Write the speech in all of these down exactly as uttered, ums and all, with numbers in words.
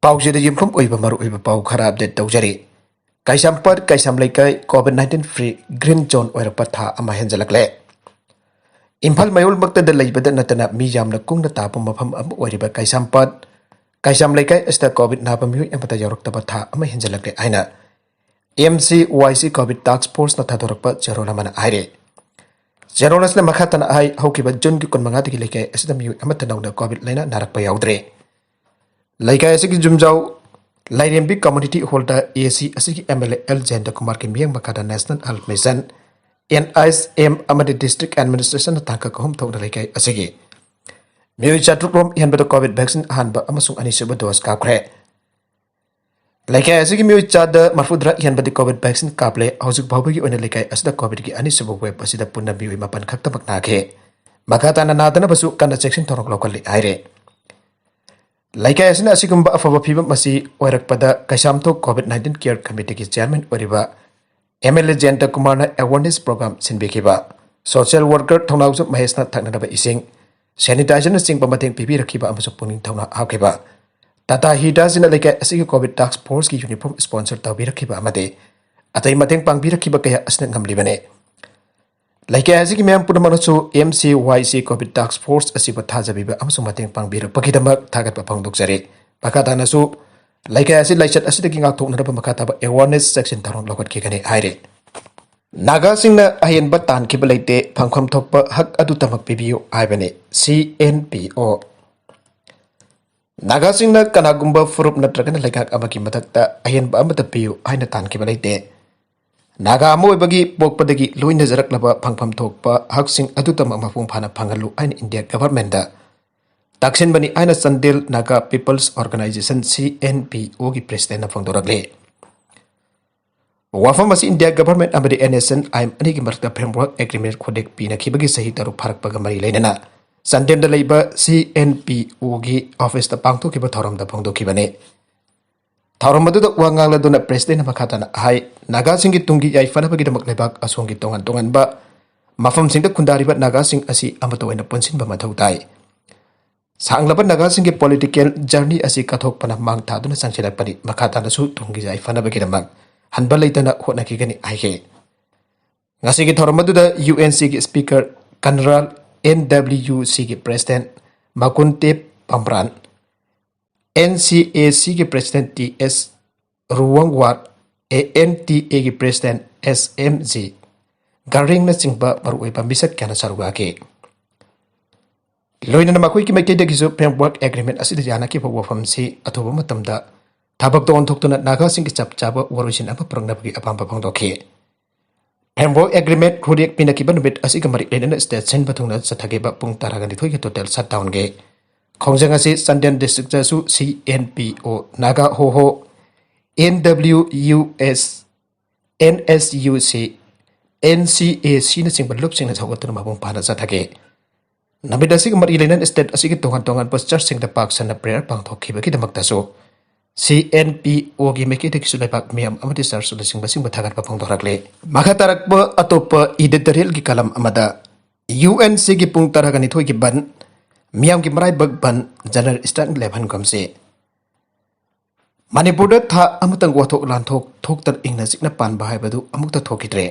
ꯄꯥꯎꯁꯤꯗ ꯌꯨꯝꯐꯝ ꯑꯣꯏꯕ ꯃꯔꯨꯑꯣꯏꯕ ꯄꯥꯎ ꯈꯔ ꯑꯞꯗꯦꯠ ꯇꯧꯖꯔꯤ꯫ ꯀꯩꯁꯥꯝꯄꯥꯠ ꯀꯩꯁꯥꯝ ꯂꯩꯀꯥꯏ COVID nineteen free green zone ꯑꯣꯏꯔꯛꯄ ꯊꯥ ꯑꯃ ꯍꯦꯟꯖꯜꯂꯛꯂꯦ꯫ ꯏꯝꯐꯥꯜ ꯃꯌꯣꯜꯃꯛꯇꯗ ꯂꯩꯕꯗ ꯅꯠꯇꯅ ꯃꯤ ꯌꯥꯝꯅ ꯀꯨꯡꯅ ꯇꯥꯕ ꯃꯐꯝ ꯑꯃ ꯑꯣꯏꯔꯤꯕ ꯀꯩꯁꯥꯝꯄꯥꯠ ꯀꯩꯁꯥꯝ ꯂꯩꯀꯥꯏ ꯑꯁꯤꯗ ꯀꯣꯚꯤꯗ ꯅꯥꯕ ꯃꯤꯑꯣꯏ ꯑꯃꯠꯇ ꯌꯥꯎꯔꯛꯇꯕ ꯊꯥ ꯑꯃ ꯍꯦꯟꯖꯜꯂꯛꯂꯦ ꯍꯥꯏꯅ ꯑꯦꯝ ꯁꯤ ꯋꯥꯏ ꯁꯤ ꯀꯣꯚꯤꯗ ꯇꯥꯛꯁ ꯐꯣꯔꯁꯅ ꯊꯥꯗꯣꯔꯛꯄ ꯆꯦꯔꯣꯜ ꯑꯃꯅ ꯍꯥꯏꯔꯤ꯫ ꯆꯦꯔꯣꯜ ꯑꯁꯤꯅ ꯃꯈꯥ ꯇꯥꯅ ꯍꯥꯏ, ꯍꯧꯈꯤꯕ ꯖꯨꯟꯒꯤ ꯀꯨꯟꯃꯉꯥꯗꯒꯤ ꯂꯩꯀꯥꯏ ꯑꯁꯤꯗ ꯃꯤꯑꯣꯏ ꯑꯃꯠꯇ ꯅꯧꯅ ꯀꯣꯚꯤꯗ ꯂꯥꯏꯅꯥ ꯅꯥꯔꯛꯄ ꯌꯥꯎꯗ꯭ꯔꯦ꯫ ꯂꯩꯀꯥꯏ ꯑꯁꯤꯒꯤ ꯌꯨꯝꯖꯥꯎ ꯂꯥꯏꯔꯦꯝꯕꯤ ꯀꯝꯃ꯭ꯌꯨꯅꯤꯇꯤ ꯍꯣꯜꯗ ꯑꯦ ꯁꯤ ꯑꯁꯤꯒꯤ M L A L Jayanta ꯀꯨꯃꯥꯔꯒꯤ ꯃꯤꯠꯌꯦꯡ ꯃꯈꯥꯗ national health mission, N H M ꯑꯃꯗꯤ ꯗꯤꯁꯇ꯭ꯔꯤꯛ ꯑꯦꯗꯃꯤꯅꯤꯁꯇ꯭ꯔꯦꯁꯟꯅ ꯇꯥꯡꯀꯛ ꯑꯍꯨꯝ ꯊꯣꯛꯅ ꯂꯩꯀꯥꯏ ꯑꯁꯤꯒꯤ ꯃꯤꯑꯣꯏ ꯆꯥꯇ꯭ꯔꯨꯛ ꯔꯣꯝ ꯍꯦꯟꯕꯗ ꯀꯣꯚꯤꯗ ꯚꯦꯛꯁꯤꯟ ꯑꯍꯥꯟꯕ ꯑꯃꯁꯨꯡ ꯑꯅꯤꯁꯨꯕ ꯗꯣꯁ ꯀꯥꯞꯈ꯭ꯔꯦ꯫ ꯂꯩꯀꯥꯏ ꯑꯁꯤꯒꯤ ꯃꯤꯑꯣꯏ ꯆꯥꯗ ꯃꯔꯐꯨꯇꯔꯥ ꯍꯦꯟꯕꯗꯤ ꯀꯣꯚꯤꯗ ꯚꯦꯛꯁꯤꯟ ꯀꯥꯞꯂꯦ꯫ ꯍꯧꯖꯤꯛ ꯐꯥꯎꯕꯒꯤ ꯑꯣꯏꯅ ꯂꯩꯀꯥꯏ ꯑꯁꯤꯗ ꯀꯣꯚꯤꯗꯀꯤ ꯑꯅꯤꯁꯨꯕ ꯋꯦꯕ ꯑꯁꯤꯗ ꯄꯨꯟꯅ ꯃꯤꯑꯣꯏ ꯃꯥꯄꯟ ꯈꯛꯇꯃꯛ ꯅꯥꯈꯤ꯫ ꯃꯈꯥ ꯇꯥꯅ ꯅꯥꯗꯅꯕꯁꯨ ꯀꯟꯅ ꯆꯦꯛꯁꯤꯟ ꯊꯧꯔꯥꯡ ꯂꯧꯈꯠꯂꯤ ꯍꯥꯏꯔꯦ꯫ ꯂꯩꯀꯥꯏ ꯑꯁꯤꯅ ꯑꯁꯤꯒꯨꯝꯕ ꯑꯐꯕ ꯐꯤꯕꯝ ꯑꯁꯤ ꯑꯣꯏꯔꯛꯄꯗ ꯀꯩꯁꯥꯝꯊꯣꯛ ꯀꯣꯚꯤꯗ ꯅꯥꯏꯟꯇꯤꯟ ꯀꯤꯌꯔ ꯀꯃꯤꯇꯤꯒꯤ ꯆꯤꯌꯔꯃꯦꯟ ꯑꯣꯏꯔꯤꯕ ꯑꯦꯝ ꯑꯦꯜ ꯑꯦ ꯖꯌꯟꯇ ꯀꯨꯃꯥꯔꯅ ꯑꯦꯋꯥꯔꯅꯦꯁ ꯄ꯭ꯔꯣꯒ꯭ꯔꯥꯝ ꯁꯤꯟꯕꯤꯈꯤꯕ꯫ ꯁꯣꯁꯤꯌꯦꯜ ꯋꯥꯔꯀꯔ ꯊꯧꯅꯥꯎꯖꯝ ꯃꯍꯦꯁꯅ ꯊꯛꯅꯅꯕ ꯏꯁꯤꯡ, ꯁꯦꯅꯤꯇꯥꯏꯖꯔꯅꯆꯤꯡꯕ ꯃꯇꯦꯡ ꯄꯤꯕꯤꯔꯛꯈꯤꯕ ꯑꯃꯁꯨꯡ ꯄꯨꯛꯅꯤꯡ ꯊꯧꯅꯥ ꯍꯥꯞꯈꯤꯕ꯫ ꯇꯥꯇꯥ ꯍꯤꯗꯥꯁꯤꯅ ꯂꯩꯀꯥꯏ ꯑꯁꯤꯒꯤ ꯀꯣꯚꯤꯗ ꯇꯥꯛꯁ ꯐꯣꯔꯁꯀꯤ ꯌꯨꯅꯤꯐꯣꯔꯝ ꯁ꯭ꯄꯣꯟꯁꯔ ꯇꯧꯕꯤꯔꯛꯈꯤꯕ ꯑꯃꯗꯤ ꯑꯇꯩ ꯃꯇꯦꯡ ꯄꯥꯡꯕꯤꯔꯛꯈꯤꯕ ꯀꯌꯥ ꯑꯁꯤꯅ ꯉꯝꯂꯤꯕꯅꯤ꯫ ꯂꯩꯀꯥꯏ ꯑꯁꯤꯒꯤ ꯃꯤꯌꯥꯝ ꯄꯨꯝꯅꯃꯛꯅꯁꯨ ꯑꯦꯝ ꯁꯤ ꯋꯥꯏ ꯁꯤ ꯀꯣꯚꯤꯗ ꯇꯥꯛꯁ ꯐꯣꯔꯁ ꯑꯁꯤꯕꯨ ꯊꯥꯖꯕꯤꯕ ꯑꯃꯁꯨꯡ ꯃꯇꯦꯡ ꯄꯥꯡꯕꯤꯔꯛꯄꯒꯤꯗꯃꯛ ꯊꯥꯒꯠꯄ ꯐꯣꯡꯗꯣꯛꯆꯔꯤ꯫ ꯃꯈꯥ ꯇꯥꯅꯁꯨ ꯂꯩꯀꯥꯏ ꯑꯁꯤ ꯂꯥꯏꯆꯠ ꯑꯁꯤꯗꯒꯤ ꯉꯥꯛꯊꯣꯛꯅꯅꯕ ꯃꯈꯥ ꯇꯥꯕ ꯑꯦꯋꯥꯔꯅꯦꯁ ꯆꯦꯛꯁꯤꯟ ꯊꯧꯔꯥꯡ ꯂꯧꯈꯠꯈꯤꯒꯅꯤ ꯍꯥꯏꯔꯤ꯫ ꯅꯥꯒꯥꯁꯤꯡꯅ ꯑꯍꯦꯟꯕ ꯇꯥꯟꯈꯤꯕ ꯂꯩꯇꯦ, ꯐꯪꯐꯝ ꯊꯣꯛꯄ ꯍꯛ ꯑꯗꯨꯇꯃꯛ ꯄꯤꯕꯤꯌꯨ ꯍꯥꯏꯕꯅꯤ ꯁꯤ ꯑꯦꯟ ꯄꯤ ꯑꯣ꯫ ꯅꯥꯒꯥꯁꯤꯡꯅ ꯀꯅꯥꯒꯨꯝꯕ ꯐꯨꯔꯨꯞ ꯅꯠꯇ꯭ꯔꯒꯅ ꯂꯩꯉꯥꯛ ꯑꯃꯒꯤ ꯃꯊꯛꯇ ꯑꯍꯦꯟꯕ ꯑꯃꯠꯇ ꯄꯤꯌꯨ ꯍꯥꯏꯅ ꯇꯥꯟꯈꯤꯕ ꯂꯩꯇꯦ꯫ ꯅꯥꯒꯥ ꯑꯃ ꯑꯣꯏꯕꯒꯤ ꯄꯣꯛꯄꯗꯒꯤ ꯂꯣꯏꯅꯖꯔꯛꯂꯕ ꯐꯪꯐꯝ ꯊꯣꯛꯄ ꯍꯛꯁꯤꯡ ꯑꯗꯨꯇꯃꯛ ꯃꯄꯨꯡ ꯐꯥꯅ ꯐꯪꯍꯜꯂꯨ ꯍꯥꯏꯅ ꯏꯟꯗꯤꯌꯥ ꯒꯚꯔꯟꯃꯦꯟꯗ ꯇꯛꯁꯤꯟꯕꯅꯤ ꯍꯥꯏꯅ Chandel Naga people's organisation C N P ꯑꯣꯒꯤ ꯄ꯭ꯔꯦꯁꯤꯗꯦꯟꯠꯅ ꯐꯣꯡꯗꯣꯔꯛꯂꯤ꯫ ꯋꯥꯐꯝ ꯑꯁꯤ ꯏꯟꯗꯤꯌꯥ ꯒꯚꯔꯟꯃꯦꯟꯠ ꯑꯃꯗꯤ N S C N I M ꯃꯔꯛꯇ ꯐ꯭ꯔꯦꯝꯋꯥꯔꯛ ꯑꯦꯒ꯭ꯔꯤꯃꯦꯟꯠ ꯈꯨꯗꯦꯛ ꯄꯤꯅꯈꯤꯕꯒꯤ ꯆꯍꯤ ꯇꯔꯨꯛ ꯐꯥꯔꯛꯄꯒ ꯃꯔꯤ ꯂꯩꯅꯅ ꯆꯥꯟꯗꯦꯜꯗ ꯂꯩꯕ ꯁꯤ ꯑꯦꯟ ꯄꯤ ꯑꯣꯒꯤ ꯑꯣꯐꯤꯁꯇ ꯄꯥꯡꯊꯣꯛꯈꯤꯕ ꯊꯧꯔꯝꯗ ꯐꯣꯡꯗꯣꯛꯈꯤꯕꯅꯤ꯫ ꯊꯧꯔꯝ ꯑꯗꯨꯗ ꯋꯥ ꯉꯥꯡꯂꯗꯨꯅ ꯄ꯭ꯔꯦꯁꯤꯗꯦꯟꯠꯅ ꯃꯈꯥ ꯇꯥꯅ ꯍꯥꯏ, ꯅꯥꯒꯥꯁꯤꯡꯒꯤ ꯇꯨꯡꯒꯤ ꯌꯥꯏꯐꯅꯕꯒꯤꯗꯃꯛ ꯂꯩꯕꯥꯛ ꯑꯁꯣꯝꯒꯤ ꯇꯣꯉꯥꯟ ꯇꯣꯉꯥꯟꯕ ꯃꯐꯝꯁꯤꯡꯗ ꯈꯨꯟꯗꯥꯔꯤꯕ ꯅꯥꯒꯥꯁꯤꯡ ꯑꯁꯤ ꯑꯃꯠꯇ ꯑꯣꯏꯅ ꯄꯨꯟꯁꯤꯟꯕ ꯃꯊꯧ ꯇꯥꯏ꯫ ꯁꯥꯡꯂꯕ ꯅꯥꯒꯥꯁꯤꯡꯒꯤ ꯄꯣꯂꯤꯇꯤꯀꯦꯜ ꯖꯔꯅꯤ ꯑꯁꯤ ꯀꯠꯊꯣꯛꯄꯅ ꯃꯥꯡ ꯊꯥꯗꯨꯅ ꯆꯪꯁꯤꯜꯂꯛꯄꯅꯤ꯫ ꯃꯈꯥ ꯇꯥꯅꯁꯨ ꯇꯨꯡꯒꯤ ꯌꯥꯏꯐꯅꯕꯒꯤꯗꯃꯛ ꯍꯟꯕ ꯂꯩꯇꯅ ꯍꯣꯠꯅꯈꯤꯒꯅꯤ ꯍꯥꯏꯈꯤ꯫ ꯉꯁꯤꯒꯤ ꯊꯧꯔꯝ ꯑꯗꯨꯗ ꯌꯨ ꯑꯦꯟ ꯁꯤꯒꯤ ꯁ꯭ꯄꯤꯀꯔ ꯀꯟꯔꯥꯜ, ꯑꯦꯟ ꯗꯕ꯭ꯂꯤꯌꯨ ꯁꯤꯒꯤ ꯄ꯭ꯔꯦꯁꯤꯗꯦꯟ ꯃꯀꯨꯟꯇꯦꯞ ꯄꯝꯕ꯭ꯔꯥꯟ, ꯑꯦꯟ ꯁꯤ ꯑꯦ ꯁꯤꯒꯤ ꯄ꯭ꯔꯦꯁꯤꯗꯦꯟ ꯇꯤ ꯑꯦꯁ ꯔꯨꯋꯥꯡꯋꯥꯠ, ꯑꯦ ꯑꯦꯟ ꯇꯤ ꯑꯦꯒꯤ ꯄ꯭ꯔꯦꯁꯤꯗꯦꯟ ꯑꯦꯁ ꯑꯦꯝ ꯖꯤ ꯒꯥꯔꯤꯡꯅꯆꯤꯡꯕ ꯃꯔꯨꯑꯣꯏꯕ ꯃꯤꯁꯛ ꯀꯌꯥꯅ ꯁꯔꯨꯛ ꯌꯥꯈꯤ꯫ ꯂꯣꯏꯅꯅ ꯃꯈꯣꯏꯒꯤ ꯃꯥꯏꯀꯩꯗꯒꯤꯁꯨ ꯐ꯭ꯔꯦꯝꯋꯔꯛ ꯑꯦꯒ꯭ꯔꯤꯃꯦꯟ ꯑꯁꯤꯗ ꯌꯥꯅꯈꯤꯕ ꯋꯥꯐꯝꯁꯤ ꯑꯊꯨꯕ ꯃꯇꯝꯗ ꯊꯕꯛꯇ ꯑꯣꯟꯊꯣꯛꯇꯨꯅ ꯅꯥꯒꯥꯁꯤꯡꯒꯤ ꯆꯞ ꯆꯥꯕ ꯋꯥꯔꯣꯏꯁꯤꯟ ꯑꯃ ꯄꯨꯔꯛꯅꯕꯒꯤ ꯑꯄꯥꯝꯕ ꯐꯣꯡꯗꯣꯛꯈꯤ꯫ ꯐ꯭ꯔꯦꯝꯋꯔꯛ ꯑꯦꯒ꯭ꯔꯤꯃꯦꯟ ꯈꯨꯔꯦꯛ ꯄꯤꯅꯈꯤꯕ ꯅꯨꯃꯤꯠ ꯑꯁꯤꯒ ꯃꯔꯤ ꯂꯩꯅꯅ ꯁ꯭ꯇꯦꯠ ꯁꯤꯟꯕ ꯊꯨꯡꯅ ꯆꯠꯊꯈꯤꯕ ꯄꯨꯡ ꯇꯔꯥꯒ ꯅꯤꯊꯣꯏꯒꯤ ꯇꯣꯇꯦꯜ ꯁꯠꯗꯥꯎꯟꯒꯤ ꯈꯣꯡꯖꯪ ꯑꯁꯤ ꯆꯥꯟꯗꯦꯜ ꯗꯤꯁꯇ꯭ꯔꯤꯛꯇꯁꯨ ꯁꯤ N P O, Naga Hoho, N W U S, N S U C, N C A ꯁꯤꯅꯆꯤꯡꯕ ꯂꯨꯞꯁꯤꯡꯅ ꯁꯧꯒꯠꯇꯨꯅ ꯃꯄꯨꯡ ꯐꯥꯅ ꯆꯠꯊꯈꯤ꯫ ꯅꯨꯃꯤꯠ ꯑꯁꯤꯒ ꯃꯔꯤ ꯂꯩꯅꯅ ꯁ꯭ꯇꯦꯠ ꯑꯁꯤꯒꯤ ꯇꯣꯉꯥꯟ ꯇꯣꯉꯥꯟꯕ ꯆꯔꯆꯁꯤꯡꯗ ꯄꯥꯛ ꯁꯟꯅ ꯄ꯭ꯔꯦꯌꯔ ꯄꯥꯡꯊꯣꯛꯈꯤꯕꯒꯤꯗꯃꯛꯇꯁꯨ ꯁꯤ ꯑꯦꯟ ꯄꯤ ꯑꯣꯒꯤ ꯃꯥꯏꯀꯩꯗꯒꯤꯁꯨ ꯂꯩꯕꯥꯛ ꯃꯤꯌꯥꯝ ꯑꯃꯗꯤ ꯆꯔꯆꯅꯆꯤꯡꯕꯁꯤꯡꯕꯨ ꯊꯥꯒꯠꯄ ꯐꯣꯡꯗꯣꯔꯛꯂꯤ꯫ ꯃꯈꯥ ꯇꯥꯔꯛꯄ ꯑꯇꯣꯞꯄ ꯏꯗꯤꯇꯣꯔꯤꯌꯦꯜꯒꯤ ꯀꯂꯝ ꯑꯃꯗ ꯌꯨ ꯑꯦꯟ ꯁꯤꯒꯤ ꯄꯨꯡ ꯇꯔꯥꯒ ꯅꯤꯊꯣꯏꯒꯤ ꯕꯟ, ꯃꯤꯌꯥꯝꯒꯤ ꯃꯔꯥꯏꯕꯛ ꯕꯟ, ꯖꯦꯅꯔꯦꯜ ꯁ꯭ꯇ꯭ꯔꯥꯏꯛ ꯂꯦꯞꯍꯟꯒꯨꯝꯁꯤ꯫ ꯃꯅꯤꯄꯨꯔꯗ ꯊꯥ ꯑꯃꯇꯪ ꯋꯥꯊꯣꯛ ꯂꯥꯟꯊꯣꯛ ꯊꯣꯛꯇꯅ ꯏꯪꯅ ꯆꯤꯛꯅ ꯄꯥꯟꯕ ꯍꯥꯏꯕꯗꯨ ꯑꯃꯨꯛꯇ ꯊꯣꯛꯈꯤꯗ꯭ꯔꯦ꯫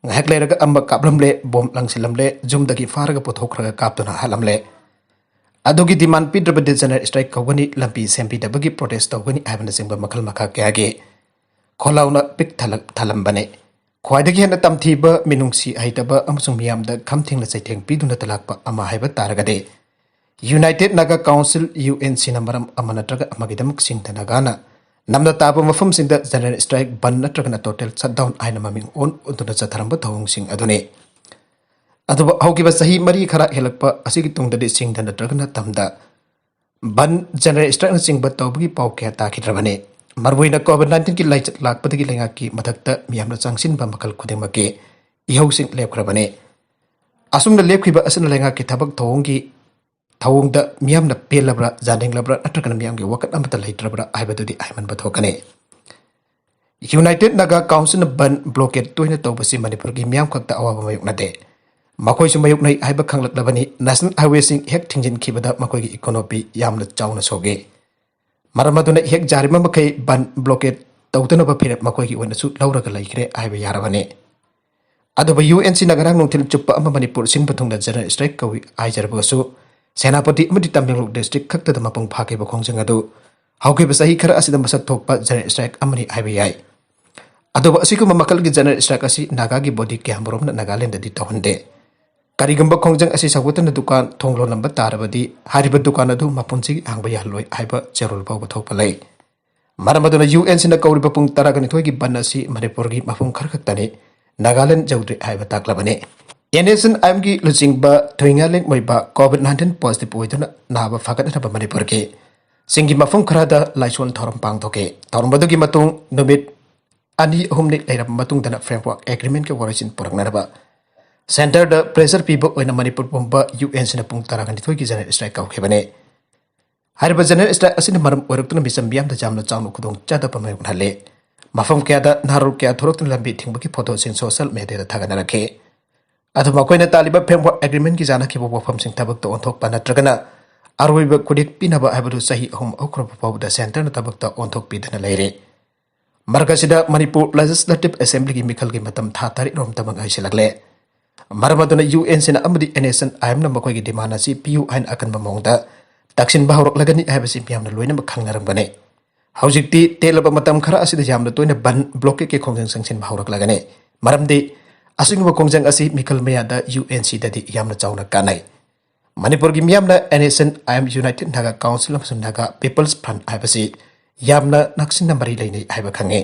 ꯉꯥꯏꯍꯥꯛ ꯂꯩꯔꯒ ꯑꯃ ꯀꯥꯞꯂꯝꯂꯦ, ꯕꯣꯝ ꯂꯪꯁꯤꯜꯂꯝꯂꯦ, ꯌꯨꯝꯗꯒꯤ ꯐꯥꯔꯒ ꯄꯨꯊꯣꯛꯈ꯭ꯔꯒ ꯀꯥꯞꯇꯨꯅ ꯍꯥꯠꯂꯝꯂꯦ꯫ ꯑꯗꯨꯒꯤ ꯗꯤꯃꯥꯟ ꯄꯤꯗ꯭ꯔꯕꯗꯤ ꯖꯦꯅꯔꯦꯜ ꯁ꯭ꯇ꯭ꯔꯥꯏꯛ ꯀꯧꯒꯅꯤ, ꯂꯝꯕꯤ ꯁꯦꯝꯕꯤꯗꯕꯒꯤ ꯄ꯭ꯔꯣꯇꯦꯁ ꯇꯧꯒꯅꯤ ꯍꯥꯏꯕꯅꯆꯤꯡꯕ ꯃꯈꯜ ꯃꯈꯥ ꯀꯌꯥꯒꯤ ꯈꯣꯜꯂꯥꯎꯅ ꯄꯤꯛ ꯊꯜꯂꯛ-, ꯊꯜꯂꯝꯕꯅꯤ꯫ ꯈ꯭ꯋꯥꯏꯗꯒꯤ ꯍꯦꯟꯅ ꯇꯝꯊꯤꯕ, ꯃꯤꯅꯨꯡꯁꯤ ꯍꯩꯇꯕ ꯑꯃꯁꯨꯡ ꯃꯤꯌꯥꯝꯗ ꯈꯝ ꯊꯦꯡꯅ ꯆꯩꯊꯦꯡ ꯄꯤꯗꯨꯅ ꯇꯂꯥꯛꯄ ꯑꯃ ꯍꯥꯏꯕ ꯇꯥꯔꯒꯗꯤ, united Naga council, U N ꯁꯤꯅ ꯃꯔꯝ ꯑꯃ ꯅꯠꯇ꯭ꯔꯒ ꯑꯃꯒꯤꯗꯃꯛ ꯁꯤꯡꯗ ꯅꯥꯒꯥꯅ ꯅꯝꯅ ꯇꯥꯕ ꯃꯐꯝꯁꯤꯡꯗ ꯖꯦꯅꯔꯦꯜ ꯁ꯭ꯇ꯭ꯔꯥꯏꯛ, ꯕꯟ ꯅꯠꯇ꯭ꯔꯒꯅ ꯇꯣꯇꯦꯜ ꯁꯠꯗꯥꯎꯟ ꯍꯥꯏꯅ ꯃꯃꯤꯡ ꯑꯣꯟ ꯑꯣꯟꯗꯨꯅ ꯆꯠꯊꯔꯝꯕ ꯊꯧꯑꯣꯡꯁꯤꯡ ꯑꯗꯨꯅꯤ꯫ ꯑꯗꯨꯕꯨ ꯍꯧꯈꯤꯕ ꯆꯍꯤ ꯃꯔꯤ ꯈꯔ ꯍꯦꯜꯂꯛꯄ ꯑꯁꯤꯒꯤ ꯇꯨꯡꯗꯗꯤ ꯁꯤꯡꯗ ꯅꯠꯇ꯭ꯔꯒꯅ ꯇꯝꯗ ꯕꯟ, ꯖꯦꯅꯔꯦꯜ ꯁ꯭ꯇ꯭ꯔꯥꯏꯛꯅꯆꯤꯡꯕ ꯇꯧꯕꯒꯤ ꯄꯥꯎ ꯀꯌꯥ ꯇꯥꯈꯤꯗ꯭ꯔꯕꯅꯤ꯫ ꯃꯔꯨꯑꯣꯏꯅ ꯀꯣꯚꯤꯗ ꯅꯥꯏꯟꯇꯤꯟꯒꯤ ꯂꯥꯏꯆꯠ ꯂꯥꯛꯄꯗꯒꯤ ꯂꯩꯉꯥꯛꯀꯤ ꯃꯊꯛꯇ ꯃꯤꯌꯥꯝꯅ ꯆꯪꯁꯤꯟꯕ ꯃꯈꯜ ꯈꯨꯗꯤꯡꯃꯛꯀꯤ ꯏꯍꯧꯁꯤꯡ ꯂꯦꯞꯈ꯭ꯔꯕꯅꯤ꯫ ꯑꯁꯨꯝꯅ ꯂꯦꯞꯈꯤꯕ ꯑꯁꯤꯅ ꯂꯩꯉꯥꯛꯀꯤ ꯊꯕꯛ ꯊꯧꯑꯣꯡꯒꯤ ꯊꯧꯑꯣꯡꯗ ꯃꯤꯌꯥꯝꯅ ꯄꯦꯜꯂꯕ꯭ꯔꯥ, ꯌꯥꯅꯤꯡꯂꯕ꯭ꯔꯥ ꯅꯠꯇ꯭ꯔꯒꯅ ꯃꯤꯌꯥꯝꯒꯤ ꯋꯥꯈꯜ ꯑꯃꯠꯇ ꯂꯩꯇ꯭ꯔꯕ꯭ꯔꯥ ꯍꯥꯏꯕꯗꯨꯗꯤ ꯍꯥꯏꯃꯟꯕ ꯊꯣꯛꯀꯅꯤ꯫ ꯌꯨꯅꯥꯏꯇꯦꯗ ꯅꯥꯒꯥ ꯀꯥꯎꯟꯁꯤꯜꯅ ꯕꯟ, ꯕ꯭ꯂꯣꯀꯦꯗ ꯇꯣꯏꯅ ꯇꯧꯕꯁꯤ ꯃꯅꯤꯄꯨꯔꯒꯤ ꯃꯤꯌꯥꯝ ꯈꯛꯇ ꯑꯋꯥꯕ ꯃꯥꯌꯣꯛꯅꯗꯦ꯫ ꯃꯈꯣꯏꯁꯨ ꯃꯥꯌꯣꯛꯅꯩ ꯍꯥꯏꯕ ꯈꯪꯂꯛꯂꯕꯅꯤ꯫ National Highwayꯁꯤꯡ ꯍꯦꯛ ꯊꯤꯡꯖꯤꯟꯈꯤꯕꯗ ꯃꯈꯣꯏꯒꯤ economy ꯌꯥꯝꯅ ꯆꯥꯎꯅ ꯁꯣꯛꯏ꯫ ꯃꯔꯝ ꯑꯗꯨꯅ ꯍꯦꯛ ꯌꯥꯔꯤꯕ ꯃꯈꯩ ꯕꯟ blockade ꯇꯧꯗꯅꯕ ꯐꯤꯔꯦꯞ ꯃꯈꯣꯏꯒꯤ ꯑꯣꯏꯅꯁꯨ ꯂꯧꯔꯒ ꯂꯩꯈ꯭ꯔꯦ ꯍꯥꯏꯕ ꯌꯥꯔꯕꯅꯤ꯫ ꯑꯗꯨꯕꯨ UNCꯅ ꯉꯔꯥꯡ ꯅꯨꯡꯊꯤꯜ ꯆꯨꯞꯄ ꯑꯃ ꯃꯅꯤꯄꯨꯔ ꯁꯤꯟꯕ ꯊꯨꯡꯅ general strike ꯀꯧꯏ ꯍꯥꯏꯖꯔꯕꯁꯨ, ꯁꯦꯅꯥꯄꯇꯤ ꯑꯃꯗꯤ ꯇꯃꯦꯡꯂꯣꯡ district ꯈꯛꯇꯗ ꯃꯄꯨꯡ ꯐꯥꯈꯤꯕ ꯈꯣꯡꯖꯪ ꯑꯗꯨ ꯍꯧꯈꯤꯕ ꯆꯍꯤ ꯈꯔ ꯑꯁꯤꯗ ꯃꯁꯛ ꯊꯣꯛꯄ general strike ꯑꯃꯅꯤ ꯍꯥꯏꯕ ꯌꯥꯏ꯫ ꯑꯗꯨꯕꯨ ꯑꯁꯤꯒꯨꯝꯕ ꯃꯈꯜꯒꯤ general strike ꯑꯁꯤ ꯅꯥꯒꯥꯒꯤ body ꯀꯌꯥꯃꯔꯨꯝꯅ ꯅꯥꯒꯥꯂꯦꯟꯗꯗꯤ ꯇꯧꯍꯟꯗꯦ꯫ ꯀꯔꯤꯒꯨꯝꯕ ꯈꯣꯡꯖꯪ ꯑꯁꯤ ꯁꯧꯒꯠꯇꯨꯅ ꯗꯨꯀꯥꯟ ꯊꯣꯡ ꯂꯣꯜꯂꯝꯕ ꯇꯥꯔꯕꯗꯤ, ꯍꯥꯏꯔꯤꯕ ꯗꯨꯀꯥꯟ ꯑꯗꯨ ꯃꯄꯨꯟꯁꯤꯒꯤ ꯍꯥꯡꯕ ꯌꯥꯍꯜꯂꯣꯏ ꯍꯥꯏꯕ ꯆꯦꯔꯣꯜ ꯐꯥꯎꯕ ꯊꯣꯛꯄ ꯂꯩ꯫ ꯃꯔꯝ ꯑꯗꯨꯅ UNCꯅ ꯀꯧꯔꯤꯕ ꯄꯨꯡ ꯇꯔꯥꯒ ꯅꯤꯊꯣꯏꯒꯤ ꯕꯟ ꯑꯁꯤ ꯃꯅꯤꯄꯨꯔꯒꯤ ꯃꯐꯝ ꯈꯔ ꯈꯛꯇꯅꯤ, ꯅꯥꯒꯥꯂꯦꯟ ꯌꯧꯗ꯭ꯔꯤ ꯍꯥꯏꯕ ꯇꯥꯛꯂꯕꯅꯤ꯫ NSCN-IMꯒꯤ ꯂꯨꯆꯤꯡꯕ ꯊꯣꯏꯉꯥꯂꯦꯡ ꯃꯣꯏꯕ COVID nineteen positive ꯑꯣꯏꯗꯨꯅ ꯅꯥꯕ ꯐꯒꯠꯅꯅꯕ ꯃꯅꯤꯄꯨꯔꯒꯤ ꯆꯤꯡꯒꯤ ꯃꯐꯝ ꯈꯔꯗ ꯂꯥꯏꯁꯣꯟ ꯊꯧꯔꯝ ꯄꯥꯡꯊꯣꯛꯈꯤ꯫ ꯊꯧꯔꯝ ꯑꯗꯨꯒꯤ ꯃꯇꯨꯡ ꯅꯨꯃꯤꯠ ꯑꯅꯤ ꯑꯍꯨꯝꯅꯤ ꯂꯩꯔꯕ ꯃꯇꯨꯡꯗꯅ framework agreementꯀꯤ ꯋꯥꯔꯣꯏꯁꯤꯟ ꯄꯨꯔꯛꯅꯅꯕ centreꯗ pressure ꯄꯤꯕ ꯑꯣꯏꯅ ꯃꯅꯤꯄꯨꯔ ꯄꯨꯝꯕ UNCꯅ ꯄꯨꯡ ꯇꯔꯥꯒ ꯅꯤꯊꯣꯏꯒꯤ general strike ꯀꯧꯈꯤꯕꯅꯤ꯫ ꯍꯥꯏꯔꯤꯕ general strike ꯑꯁꯤꯅ ꯃꯔꯝ ꯑꯣꯏꯔꯛꯇꯨꯅ ꯃꯤꯆꯝ ꯃꯤꯌꯥꯝꯗ ꯌꯥꯝꯅ ꯆꯥꯎꯅ ꯈꯨꯗꯣꯡꯆꯥꯗꯕ ꯃꯥꯌꯣꯛꯅꯍꯜꯂꯤ꯫ ꯃꯐꯝ ꯀꯌꯥꯗ ꯅꯍꯥꯔꯣꯜ ꯀꯌꯥ ꯊꯣꯛꯂꯛꯇꯨꯅ ꯂꯝꯕꯤ ꯊꯤꯡꯕꯒꯤ photoꯁꯤꯡ social mediaꯗ ꯊꯥꯒꯠꯅꯔꯛꯈꯤ꯫ ꯑꯗꯨ ꯃꯈꯣꯏꯅ ꯇꯥꯜꯂꯤꯕ framework agreementꯀꯤ ꯆꯥꯅꯈꯤꯕ ꯋꯥꯐꯝꯁꯤꯡ ꯊꯕꯛꯇ ꯑꯣꯟꯊꯣꯛꯄ ꯅꯠꯇ꯭ꯔꯒꯅ ꯑꯔꯣꯏꯕ ꯈꯨꯠꯌꯦꯛ ꯄꯤꯅꯕ ꯍꯥꯏꯕꯗꯨ ꯆꯍꯤ ꯑꯍꯨꯝ ꯍꯧꯈ꯭ꯔꯕ ꯐꯥꯎꯕꯗ centreꯅ ꯊꯕꯛꯇ ꯑꯣꯟꯊꯣꯛꯄꯤꯗꯅ ꯂꯩꯔꯤ꯫ ꯃꯔꯛ ꯑꯁꯤꯗ ꯃꯅꯤꯄꯨꯔ Legislative Assemblyꯒꯤ ꯃꯤꯈꯜꯒꯤ ꯃꯇꯝ ꯊꯥ ꯇꯔꯦꯠ ꯔꯣꯝꯇꯃꯛ ꯉꯥꯏꯁꯤꯜꯂꯛꯂꯦ꯫ ꯃꯔꯝ ꯑꯗꯨꯅ UNCꯅ ꯑꯃꯗꯤ NSCN-IMꯅ ꯃꯈꯣꯏꯒꯤ demand ꯑꯁꯤ ꯄꯤꯌꯨ ꯍꯥꯏꯅ ꯑꯀꯟꯕ ꯃꯑꯣꯡꯗ ꯇꯛꯁꯤꯟꯕ ꯍꯧꯔꯛꯂꯒꯅꯤ ꯍꯥꯏꯕꯁꯤ ꯃꯤꯌꯥꯝꯅ ꯂꯣꯏꯅꯃꯛ ꯈꯪꯅꯔꯝꯒꯅꯤ꯫ ꯍꯧꯖꯤꯛꯇꯤ ꯇꯦꯜꯂꯕ ꯃꯇꯝ ꯈꯔ ꯑꯁꯤꯗ ꯌꯥꯝꯅ ꯇꯣꯏꯅ ꯕꯟ blockadeꯀꯤ ꯈꯣꯡꯖꯪ ꯆꯪꯁꯤꯟꯕ ꯍꯧꯔꯛꯂꯒꯅꯤ꯫ ꯃꯔꯝꯗꯤ ꯑꯁꯤꯒꯨꯝꯕ ꯈꯣꯡꯖꯪ ꯑꯁꯤ ꯃꯤꯈꯜ ꯃꯌꯥꯗ UNCꯗꯗꯤ ꯌꯥꯝꯅ ꯆꯥꯎꯅ ꯀꯥꯟꯅꯩ꯫ ꯃꯅꯤꯄꯨꯔꯒꯤ ꯃꯤꯌꯥꯝꯅ NSCN-IM United Naga Council ꯑꯃꯁꯨꯡ Naga People's Front ꯍꯥꯏꯕꯁꯤ ꯌꯥꯝꯅ ꯅꯛꯁꯤꯟꯅ ꯃꯔꯤ ꯂꯩꯅꯩ ꯍꯥꯏꯕ ꯈꯪꯉꯤ꯫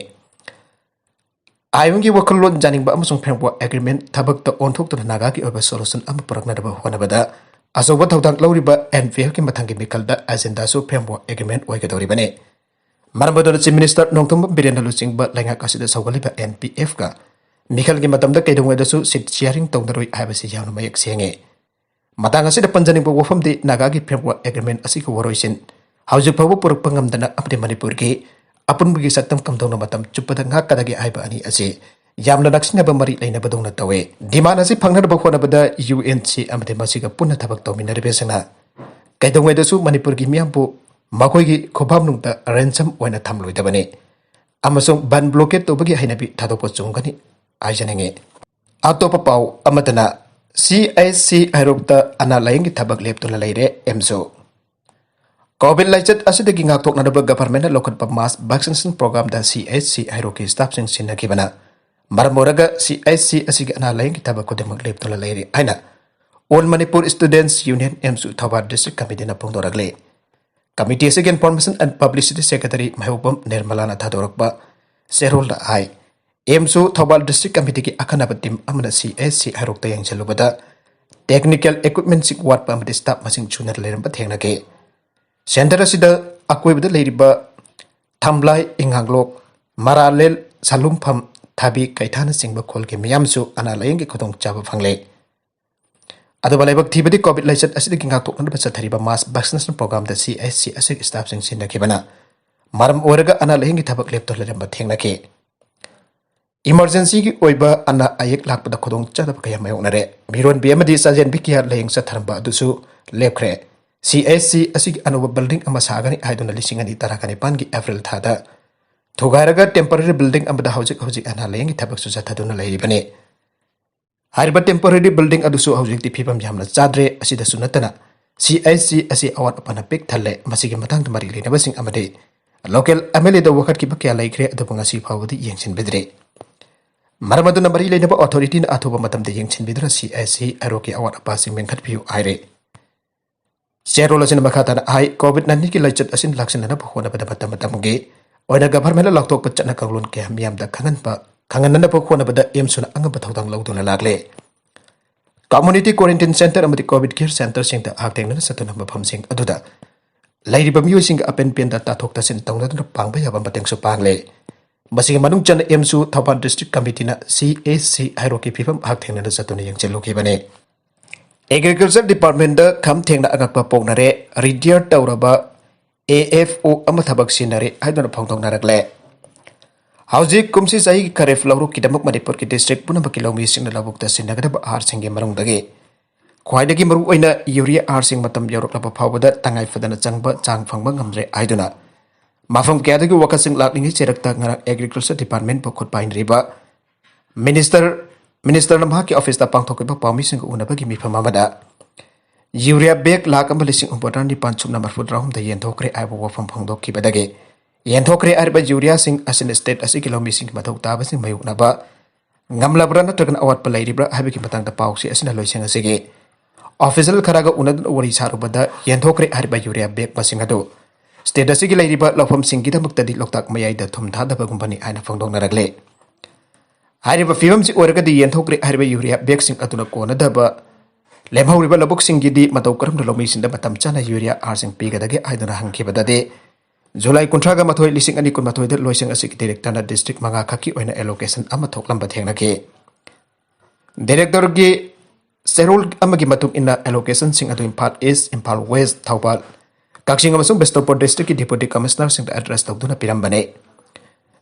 IMꯒꯤ ꯋꯥꯈꯜꯂꯣꯟ ꯌꯥꯅꯤꯡꯕ ꯑꯃꯁꯨꯡ framework agreement ꯊꯕꯛꯇ ꯑꯣꯟꯊꯣꯛꯇꯨꯅ ꯅꯥꯒꯥꯒꯤ ꯑꯣꯏꯕ solution ꯑꯃ ꯄꯨꯔꯛꯅꯅꯕ ꯍꯣꯠꯅꯕꯗ ꯑꯆꯧꯕ ꯊꯧꯗꯥꯡ ꯂꯧꯔꯤꯕ NPFꯀꯤ ꯃꯊꯪꯒꯤ ꯃꯤꯈꯜꯗ agendaꯁꯨ framework agreement ꯑꯣꯏꯒꯗꯧꯔꯤꯕꯅꯤ꯫ ꯃꯔꯝ ꯑꯗꯨꯅ Chief Minister ꯅꯣꯡꯊꯣꯝꯕꯝ ꯕꯤꯔꯦꯟꯅ ꯂꯨꯆꯤꯡꯕ ꯂꯩꯉꯥꯛ ꯑꯁꯤꯗ ꯁꯧꯒꯠꯂꯤꯕ NPFꯀ ꯃꯤꯈꯜꯒꯤ ꯃꯇꯝꯗ ꯀꯩꯗꯧꯉꯩꯗꯁꯨ seat sharing ꯇꯧꯅꯔꯣꯏ ꯍꯥꯏꯕꯁꯤ ꯌꯥꯝꯅ ꯃꯌꯦꯛ ꯁꯦꯡꯉꯤ꯫ ꯃꯇꯥꯡ ꯑꯁꯤꯗ ꯄꯟꯖꯅꯤꯡꯕ ꯋꯥꯐꯝꯗꯤ ꯅꯥꯒꯥꯒꯤ framework agreement ꯑꯁꯤꯒꯤ ꯋꯥꯔꯣꯏꯁꯤꯟ ꯍꯧꯖꯤꯛ ꯐꯥꯎꯕ ꯄꯨꯔꯛꯄ ꯉꯝꯗꯅ ꯑꯃꯗꯤ ꯃꯅꯤꯄꯨꯔꯒꯤ ꯑꯄꯨꯟꯕꯒꯤ ꯁꯛꯇꯝ ꯀꯝꯗꯧꯅ ꯃꯇꯝ ꯆꯨꯞꯄꯗ ꯉꯥꯛꯀꯗꯒꯦ ꯍꯥꯏꯕ ꯑꯅꯤ ꯑꯁꯤ ꯌꯥꯝꯅ ꯅꯛꯁꯤꯟꯅꯕ ꯃꯔꯤ ꯂꯩꯅꯕꯗꯧꯅ ꯇꯧꯏ꯫ Demand ꯑꯁꯤ ꯐꯪꯅꯅꯕ ꯍꯣꯠꯅꯕꯗ U N C ꯑꯃꯗꯤ ꯃꯁꯤꯒ ꯄꯨꯟꯅ ꯊꯕꯛ ꯇꯧꯃꯤꯟꯅꯔꯤꯕꯁꯤꯡꯅ ꯀꯩꯗꯧꯉꯩꯗꯁꯨ ꯃꯅꯤꯄꯨꯔꯒꯤ ꯃꯤꯌꯥꯝꯕꯨ ꯃꯈꯣꯏꯒꯤ ꯈꯨꯐꯝꯅꯨꯡꯗ ransom ꯑꯣꯏꯅ ꯊꯝꯂꯣꯏꯗꯕꯅꯤ ꯑꯃꯁꯨꯡ ꯕꯟ blockade ꯇꯧꯕꯒꯤ ꯍꯩꯅꯕꯤ ꯊꯥꯗꯣꯛꯄ ꯆꯨꯝꯒꯅꯤ ꯍꯥꯏꯖꯅꯤꯡꯏ꯫ ꯑꯇꯣꯞꯄ ꯄꯥꯎ ꯑꯃꯗꯅ, C H C ꯍꯩꯔꯣꯛꯇ ꯑꯅꯥ ꯂꯥꯌꯦꯡꯒꯤ ꯊꯕꯛ ꯂꯦꯞꯇꯨꯅ ꯂꯩꯔꯦ, ꯑꯦꯝꯁꯨ꯫ COVID ꯂꯥꯏꯆꯠ ꯑꯁꯤꯗꯒꯤ ꯉꯥꯛꯊꯣꯛꯅꯅꯕ government ꯅ ꯂꯧꯈꯠꯄ mass vaccination program ꯗ C H C ꯍꯩꯔꯣꯛꯀꯤ staff ꯁꯤꯡ ꯁꯤꯟꯅꯈꯤꯕꯅ ꯃꯔꯝ ꯑꯣꯏꯔꯒ C H C ꯑꯁꯤꯒꯤ ꯑꯅꯥ ꯂꯥꯌꯦꯡꯒꯤ ꯊꯕꯛ ꯈꯨꯗꯤꯡꯃꯛ ꯂꯦꯞꯇꯨꯅ ꯂꯩꯔꯤ ꯍꯥꯏꯅ All Manipur Students Union, ꯑꯦꯝꯁꯨ, Thoubal district committee ꯅ ꯐꯣꯡꯗꯣꯔꯛꯂꯤ꯫ Committee ꯑꯁꯤꯒꯤ Information and Publicity Secretary ꯃꯍꯩꯍꯧꯕꯝ ꯅꯤꯔꯃꯂꯥꯅ ꯊꯥꯗꯣꯔꯛꯄ ꯆꯦꯔꯣꯜꯗ high, ꯑꯦꯝꯁꯨ Thoubal district committee ꯒꯤ ꯑꯈꯟꯅꯕ team ꯑꯃꯅ C H C ꯍꯩꯔꯣꯛꯇ ꯌꯦꯡꯁꯤꯜꯂꯨꯕꯗ technical equipment ꯁꯤꯡ ꯋꯥꯠꯄ ꯑꯃꯗꯤ staff ꯃꯁꯤꯡ ꯁꯨꯅ ꯂꯩꯔꯝꯕ ꯊꯦꯡꯅꯈꯤ꯫ Center ꯑꯁꯤꯗ ꯑꯀꯣꯏꯕꯗ ꯂꯩꯔꯤꯕ ꯊꯝꯂꯥꯏ, ꯏꯉꯥꯡꯂꯣꯛ, ꯃꯔꯥꯂꯦꯜ, ꯁꯂꯨꯡꯐꯝ, ꯊꯕꯤ, ꯀꯩꯊꯥꯅꯆꯤꯡꯕ ꯈꯨꯜꯒꯤ ꯃꯤꯌꯥꯝꯁꯨ ꯑꯅꯥ ꯂꯥꯌꯦꯡꯒꯤ ꯈꯨꯗꯣꯡꯆꯥꯕ ꯐꯪꯂꯦ꯫ ꯑꯗꯨꯒ ꯂꯥꯏꯕꯛ ꯊꯤꯕꯗꯤ COVID ꯂꯥꯏꯆꯠ ꯑꯁꯤꯗꯒꯤ ꯉꯥꯛꯊꯣꯛꯅꯅꯕ ꯆꯠꯊꯔꯤꯕ mass vaccination program ꯗ C H C ꯑꯁꯤꯒꯤ staff ꯁꯤꯡ ꯁꯤꯟꯅꯈꯤꯕꯅ ꯃꯔꯝ ꯑꯣꯏꯔꯒ ꯑꯅꯥ ꯂꯥꯌꯦꯡꯒꯤ ꯊꯕꯛ ꯂꯦꯞꯇꯨꯅ ꯂꯩꯔꯝꯕ ꯊꯦꯡꯅꯈꯤ꯫ Emergency ꯒꯤ ꯑꯣꯏꯕ ꯑꯅꯥ ꯑꯌꯦꯛ ꯂꯥꯛꯄꯗ ꯈꯨꯗꯣꯡ ꯆꯥꯗꯕ ꯀꯌꯥ ꯃꯥꯌꯣꯛꯅꯔꯦ꯫ ꯃꯤꯔꯣꯟꯕꯤ ꯑꯃꯗꯤ ꯆꯥꯖꯦꯟꯕꯤ ꯀꯌꯥ ꯂꯥꯌꯦꯡ ꯆꯠꯊꯔꯝꯕ ꯑꯗꯨꯁꯨ ꯂꯦꯞꯈ꯭ꯔꯦ꯫ C H C ꯑꯁꯤꯒꯤ ꯑꯅꯧꯕ building ꯑꯃ ꯁꯥꯒꯅꯤ ꯍꯥꯏꯗꯨꯅ ꯂꯤꯁꯤꯡ ꯑꯅꯤ ꯇꯔꯥꯅꯤꯄꯥꯟꯒꯤ April ꯊꯥꯗ ꯊꯨꯒꯥꯏꯔꯒ temporary building ꯑꯃꯗ ꯍꯧꯖꯤꯛ ꯍꯧꯖꯤꯛ ꯑꯅꯥ ꯂꯥꯌꯦꯡꯒꯤ ꯊꯕꯛꯁꯨ ꯆꯠꯊꯗꯨꯅ ꯂꯩꯔꯤꯕꯅꯤ꯫ ꯍꯥꯏꯔꯤꯕ temporary building ꯑꯗꯨꯁꯨ ꯍꯧꯖꯤꯛꯇꯤ ꯐꯤꯕꯝ ꯌꯥꯝꯅ ꯆꯥꯗ꯭ꯔꯦ꯫ ꯑꯁꯤꯗꯁꯨ ꯅꯠꯇꯅ C H C ꯑꯁꯤ ꯑꯋꯥꯠ ꯑꯄꯥꯅ ꯄꯤꯛ ꯊꯜꯂꯦ꯫ ꯃꯁꯤꯒꯤ ꯃꯇꯥꯡꯗ ꯃꯔꯤ ꯂꯩꯅꯕꯁꯤꯡ ꯑꯃꯗꯤ local M L A ꯗ ꯋꯥꯀꯠꯈꯤꯕ ꯀꯌꯥ ꯂꯩꯈ꯭ꯔꯦ, ꯑꯗꯨꯕꯨ ꯉꯁꯤ ꯐꯥꯎꯕꯗꯤ ꯌꯦꯡꯁꯤꯟꯕꯤꯗ꯭ꯔꯦ꯫ ꯃꯔꯝ ꯑꯗꯨꯅ ꯃꯔꯤ ꯂꯩꯅꯕ authority ꯅ ꯑꯊꯨꯕ ꯃꯇꯝꯗ ꯌꯦꯡꯁꯤꯟꯕꯤꯗꯨꯅ C H C ꯍꯩꯔꯣꯛꯀꯤ ꯑꯋꯥꯠ ꯑꯄꯥꯁꯤꯡ ꯃꯦꯟꯈꯠꯄꯤꯌꯨ ꯍꯥꯏꯔꯦ꯫ ꯆꯦꯔꯣꯜ ꯑꯁꯤꯅ ꯃꯈꯥ ꯇꯥꯅ ꯍꯥꯏ, COVID nineteen ꯒꯤ ꯂꯥꯏꯆꯠ ꯑꯁꯤꯅ ꯂꯥꯛꯁꯤꯟꯅꯅꯕ ꯍꯣꯠꯅꯕꯗ ꯃꯇꯝ ꯃꯇꯝꯒꯤ ꯑꯣꯏꯅ government ꯅ ꯂꯥꯎꯊꯣꯛꯄ ꯆꯠꯅ ꯀꯥꯡꯂꯣꯟ ꯀꯌꯥ ꯃꯤꯌꯥꯝꯗ ꯈꯪꯍꯟꯕ, ꯈꯪꯍꯟꯅꯅꯕ ꯍꯣꯠꯅꯕꯗ ꯑꯦꯝꯁꯨꯅ ꯑꯉꯝꯕ ꯊꯧꯗꯥꯡ ꯂꯧꯗꯨꯅ ꯂꯥꯛꯂꯦ꯫ Community quarantine center ꯑꯃꯗꯤ COVID care center ꯁꯤꯡꯗ ꯍꯛꯊꯦꯡꯅꯅ ꯆꯠꯇꯨꯅ ꯃꯐꯝꯁꯤꯡ ꯑꯗꯨꯗ ꯂꯩꯔꯤꯕ ꯃꯤꯑꯣꯏꯁꯤꯡꯒ ꯑꯄꯦꯟ ꯄꯦꯟꯗ ꯇꯥꯊꯣꯛ ꯇꯥꯁꯤꯟ ꯇꯧꯅꯗꯨꯅ ꯄꯥꯡꯕ ꯌꯥꯕ ꯃꯇꯦꯡꯁꯨ ꯄꯥꯡꯂꯦ꯫ ꯃꯁꯤꯒꯤ ꯃꯅꯨꯡ ꯆꯟꯅ ꯑꯦꯝꯁꯨ ꯊꯧꯕꯥꯜ district committee ꯅ C H C ꯍꯩꯔꯣꯛꯀꯤ ꯐꯤꯕꯝ ꯍꯛꯊꯦꯡꯅꯅ ꯆꯠꯇꯨꯅ ꯌꯦꯡꯁꯤꯜꯂꯨꯈꯤꯕꯅꯤ꯫ Agriculture department ꯗ ꯈꯝ ꯊꯦꯡꯅ ꯑꯉꯛꯄ ꯄꯣꯛꯅꯔꯦ꯫ Retire ꯇꯧꯔꯕ A F O ꯑꯃ ꯊꯕꯛ ꯁꯤꯟꯅꯔꯦ ꯍꯥꯏꯗꯨꯅ ꯐꯣꯡꯗꯣꯛꯅꯔꯛꯂꯦ꯫ ꯍꯧꯖꯤꯛ ꯀꯨꯝꯁꯤ ꯆꯍꯤꯒꯤ ꯈꯔꯤꯐ ꯂꯧꯔꯣꯛꯀꯤꯗꯃꯛ ꯃꯅꯤꯄꯨꯔꯒꯤ ꯗꯤꯁꯇ꯭ꯔꯤꯛ ꯄꯨꯝꯅꯃꯛꯀꯤ ꯂꯧꯃꯤꯁꯤꯡꯅ ꯂꯧꯕꯨꯛꯇ ꯁꯤꯖꯤꯟꯅꯒꯗꯕ ꯑꯍꯥꯔꯁꯤꯡꯒꯤ ꯃꯅꯨꯡꯗꯒꯤ ꯈ꯭ꯋꯥꯏꯗꯒꯤ ꯃꯔꯨꯑꯣꯏꯅ ꯌꯨꯔꯤꯌꯥ ꯑꯍꯥꯔꯁꯤꯡ ꯃꯇꯝ ꯌꯧꯔꯛꯂꯕ ꯐꯥꯎꯕꯗ ꯇꯉꯥꯏ ꯐꯗꯅ ꯆꯪꯕ ꯆꯥꯡ ꯐꯪꯕ ꯉꯝꯗ꯭ꯔꯦ ꯍꯥꯏꯗꯨꯅ ꯃꯐꯝ ꯀꯌꯥꯗꯒꯤ ꯋꯥꯀꯠꯁꯤꯡ ꯂꯥꯛꯂꯤꯉꯩ ꯆꯩꯔꯛꯇ ꯉꯔꯥꯡ ꯑꯦꯒ꯭ꯔꯤꯀꯜꯆꯔ ꯗꯤꯄꯥꯔꯠꯃꯦꯟꯕꯨ ꯈꯨꯠ ꯄꯥꯏꯅꯔꯤꯕ ꯃꯤꯅꯤꯁꯇꯔ, ꯃꯤꯅꯤꯁꯇꯔꯅ ꯃꯍꯥꯛꯀꯤ ꯑꯣꯐꯤꯁꯇ ꯄꯥꯡꯊꯣꯛꯈꯤꯕ ꯄꯥꯎꯃꯤꯁꯤꯡꯒ ꯎꯅꯕꯒꯤ ꯃꯤꯐꯝ ꯑꯃꯗ ꯌꯨꯔꯤꯌꯥ ꯕꯦꯒ ꯂꯥꯈ ꯑꯃ ꯂꯤꯁꯤꯡ ꯍꯨꯝꯐꯨꯇꯔꯥ ꯅꯤꯄꯥꯟ ꯁꯨꯞꯅ ꯃꯔꯤꯐꯨꯇꯔꯥꯍꯨꯝꯗꯣꯏ ꯌꯦꯟꯊꯣꯛꯈ꯭ꯔꯦ ꯍꯥꯏꯕ ꯋꯥꯐꯝ ꯐꯣꯡꯗꯣꯛꯈꯤꯕꯗꯒꯤ ꯌꯦꯟꯊꯣꯛꯈ꯭ꯔꯦ ꯍꯥꯏꯔꯤꯕ ꯌꯨꯔꯤꯌꯥꯁꯤꯡ ꯑꯁꯤꯅ ꯁ꯭ꯇꯦꯠ ꯑꯁꯤꯒꯤ ꯂꯧꯃꯤꯁꯤꯡꯒꯤ ꯃꯊꯧ ꯇꯥꯕꯁꯤꯡ ꯃꯥꯌꯣꯛꯅꯕ ꯉꯝꯂꯕ꯭ꯔꯥ ꯅꯠꯇ꯭ꯔꯒꯅ ꯑꯋꯥꯠꯄ ꯂꯩꯔꯤꯕ꯭ꯔꯥ ꯍꯥꯏꯕꯒꯤ ꯃꯇꯥꯡꯗ ꯄꯥꯎꯆꯦ ꯑꯁꯤꯅ ꯂꯣꯏꯁꯪ ꯑꯁꯤꯒꯤ ꯑꯣꯐꯤꯁꯤꯌꯦꯜ ꯈꯔꯒ ꯎꯅꯗꯨꯅ ꯋꯥꯔꯤ ꯁꯥꯔꯨꯕꯗ ꯌꯦꯟꯊꯣꯛꯈ꯭ꯔꯦ ꯍꯥꯏꯔꯤꯕ ꯌꯨꯔꯤꯌꯥ ꯕꯦꯒ ꯃꯁꯤꯡ ꯑꯗꯨ ꯁ꯭ꯇꯦꯠ ꯑꯁꯤꯒꯤ ꯂꯩꯔꯤꯕ ꯂꯧꯐꯝꯁꯤꯡꯒꯤꯗꯃꯛꯇꯗꯤ ꯂꯣꯛꯇꯥꯛ ꯃꯌꯥꯏꯗ ꯊꯨꯝ ꯊꯥꯗꯕꯒꯨꯝꯕꯅꯤ ꯍꯥꯏꯅ ꯐꯣꯡꯗꯣꯛꯅꯔꯛꯂꯦ꯫ ꯍꯥꯏꯔꯤꯕ ꯐꯤꯕꯝꯁꯤ ꯑꯣꯏꯔꯒꯗꯤ ꯌꯦꯟꯊꯣꯛꯈ꯭ꯔꯦ ꯍꯥꯏꯔꯤꯕ ꯌꯨꯔꯤꯌꯥ ꯕꯦꯒꯁꯤꯡ ꯑꯗꯨꯅ ꯀꯣꯟꯅꯗꯕ ꯂꯦꯝꯍꯧꯔꯤꯕ ꯂꯧꯕꯨꯛꯁꯤꯡꯒꯤꯗꯤ ꯃꯇꯧ ꯀꯔꯝꯅ ꯂꯧꯃꯤꯁꯤꯡꯗ ꯃꯇꯝ ꯆꯥꯅ ꯌꯨꯔꯤꯌꯥ ꯑꯍꯥꯔꯁꯤꯡ ꯄꯤꯒꯗꯒꯦ ꯍꯥꯏꯗꯨꯅ ꯍꯪꯈꯤꯕꯗꯗꯤ, ꯖꯨꯂꯥꯏ ꯀꯨꯟꯊ꯭ꯔꯥꯒ ꯃꯥꯊꯣꯏ, ꯂꯤꯁꯤꯡ ꯑꯅꯤ ꯀꯨꯟꯃꯥꯊꯣꯏꯗ ꯂꯣꯏꯁꯪ ꯑꯁꯤꯒꯤ ꯗꯤꯔꯦꯛꯇꯔꯅ ꯗꯤꯁꯇ꯭ꯔꯤꯛ ꯃꯉꯥ ꯈꯛꯀꯤ ꯑꯣꯏꯅ ꯑꯦꯂꯣꯀꯦꯁꯟ ꯑꯃ ꯊꯣꯛꯂꯝꯕ ꯊꯦꯡꯅꯈꯤ꯫ ꯗꯤꯔꯦꯛꯇꯔꯒꯤ ꯆꯦꯔꯣꯜ ꯑꯃꯒꯤ ꯃꯇꯨꯡ ꯏꯟꯅ ꯑꯦꯂꯣꯀꯦꯁꯟꯁꯤꯡ ꯑꯗꯨ ꯏꯝꯐꯥꯜ ꯏꯁ, ꯏꯝꯐꯥꯜ ꯋꯦꯁ, ꯊꯧꯕꯥꯜ, ꯀꯛꯆꯤꯡ ꯑꯃꯁꯨꯡ ꯕꯤꯁꯅꯨꯄꯨꯔ ꯗꯤꯁꯇ꯭ꯔꯤꯛꯀꯤ ꯗꯤꯄꯨꯇꯤ ꯀꯃꯤꯁꯅꯔꯁꯤꯡꯗ ꯑꯦꯗ꯭ꯔꯦꯁ ꯇꯧꯗꯨꯅ ꯄꯤꯔꯝꯕꯅꯤ꯫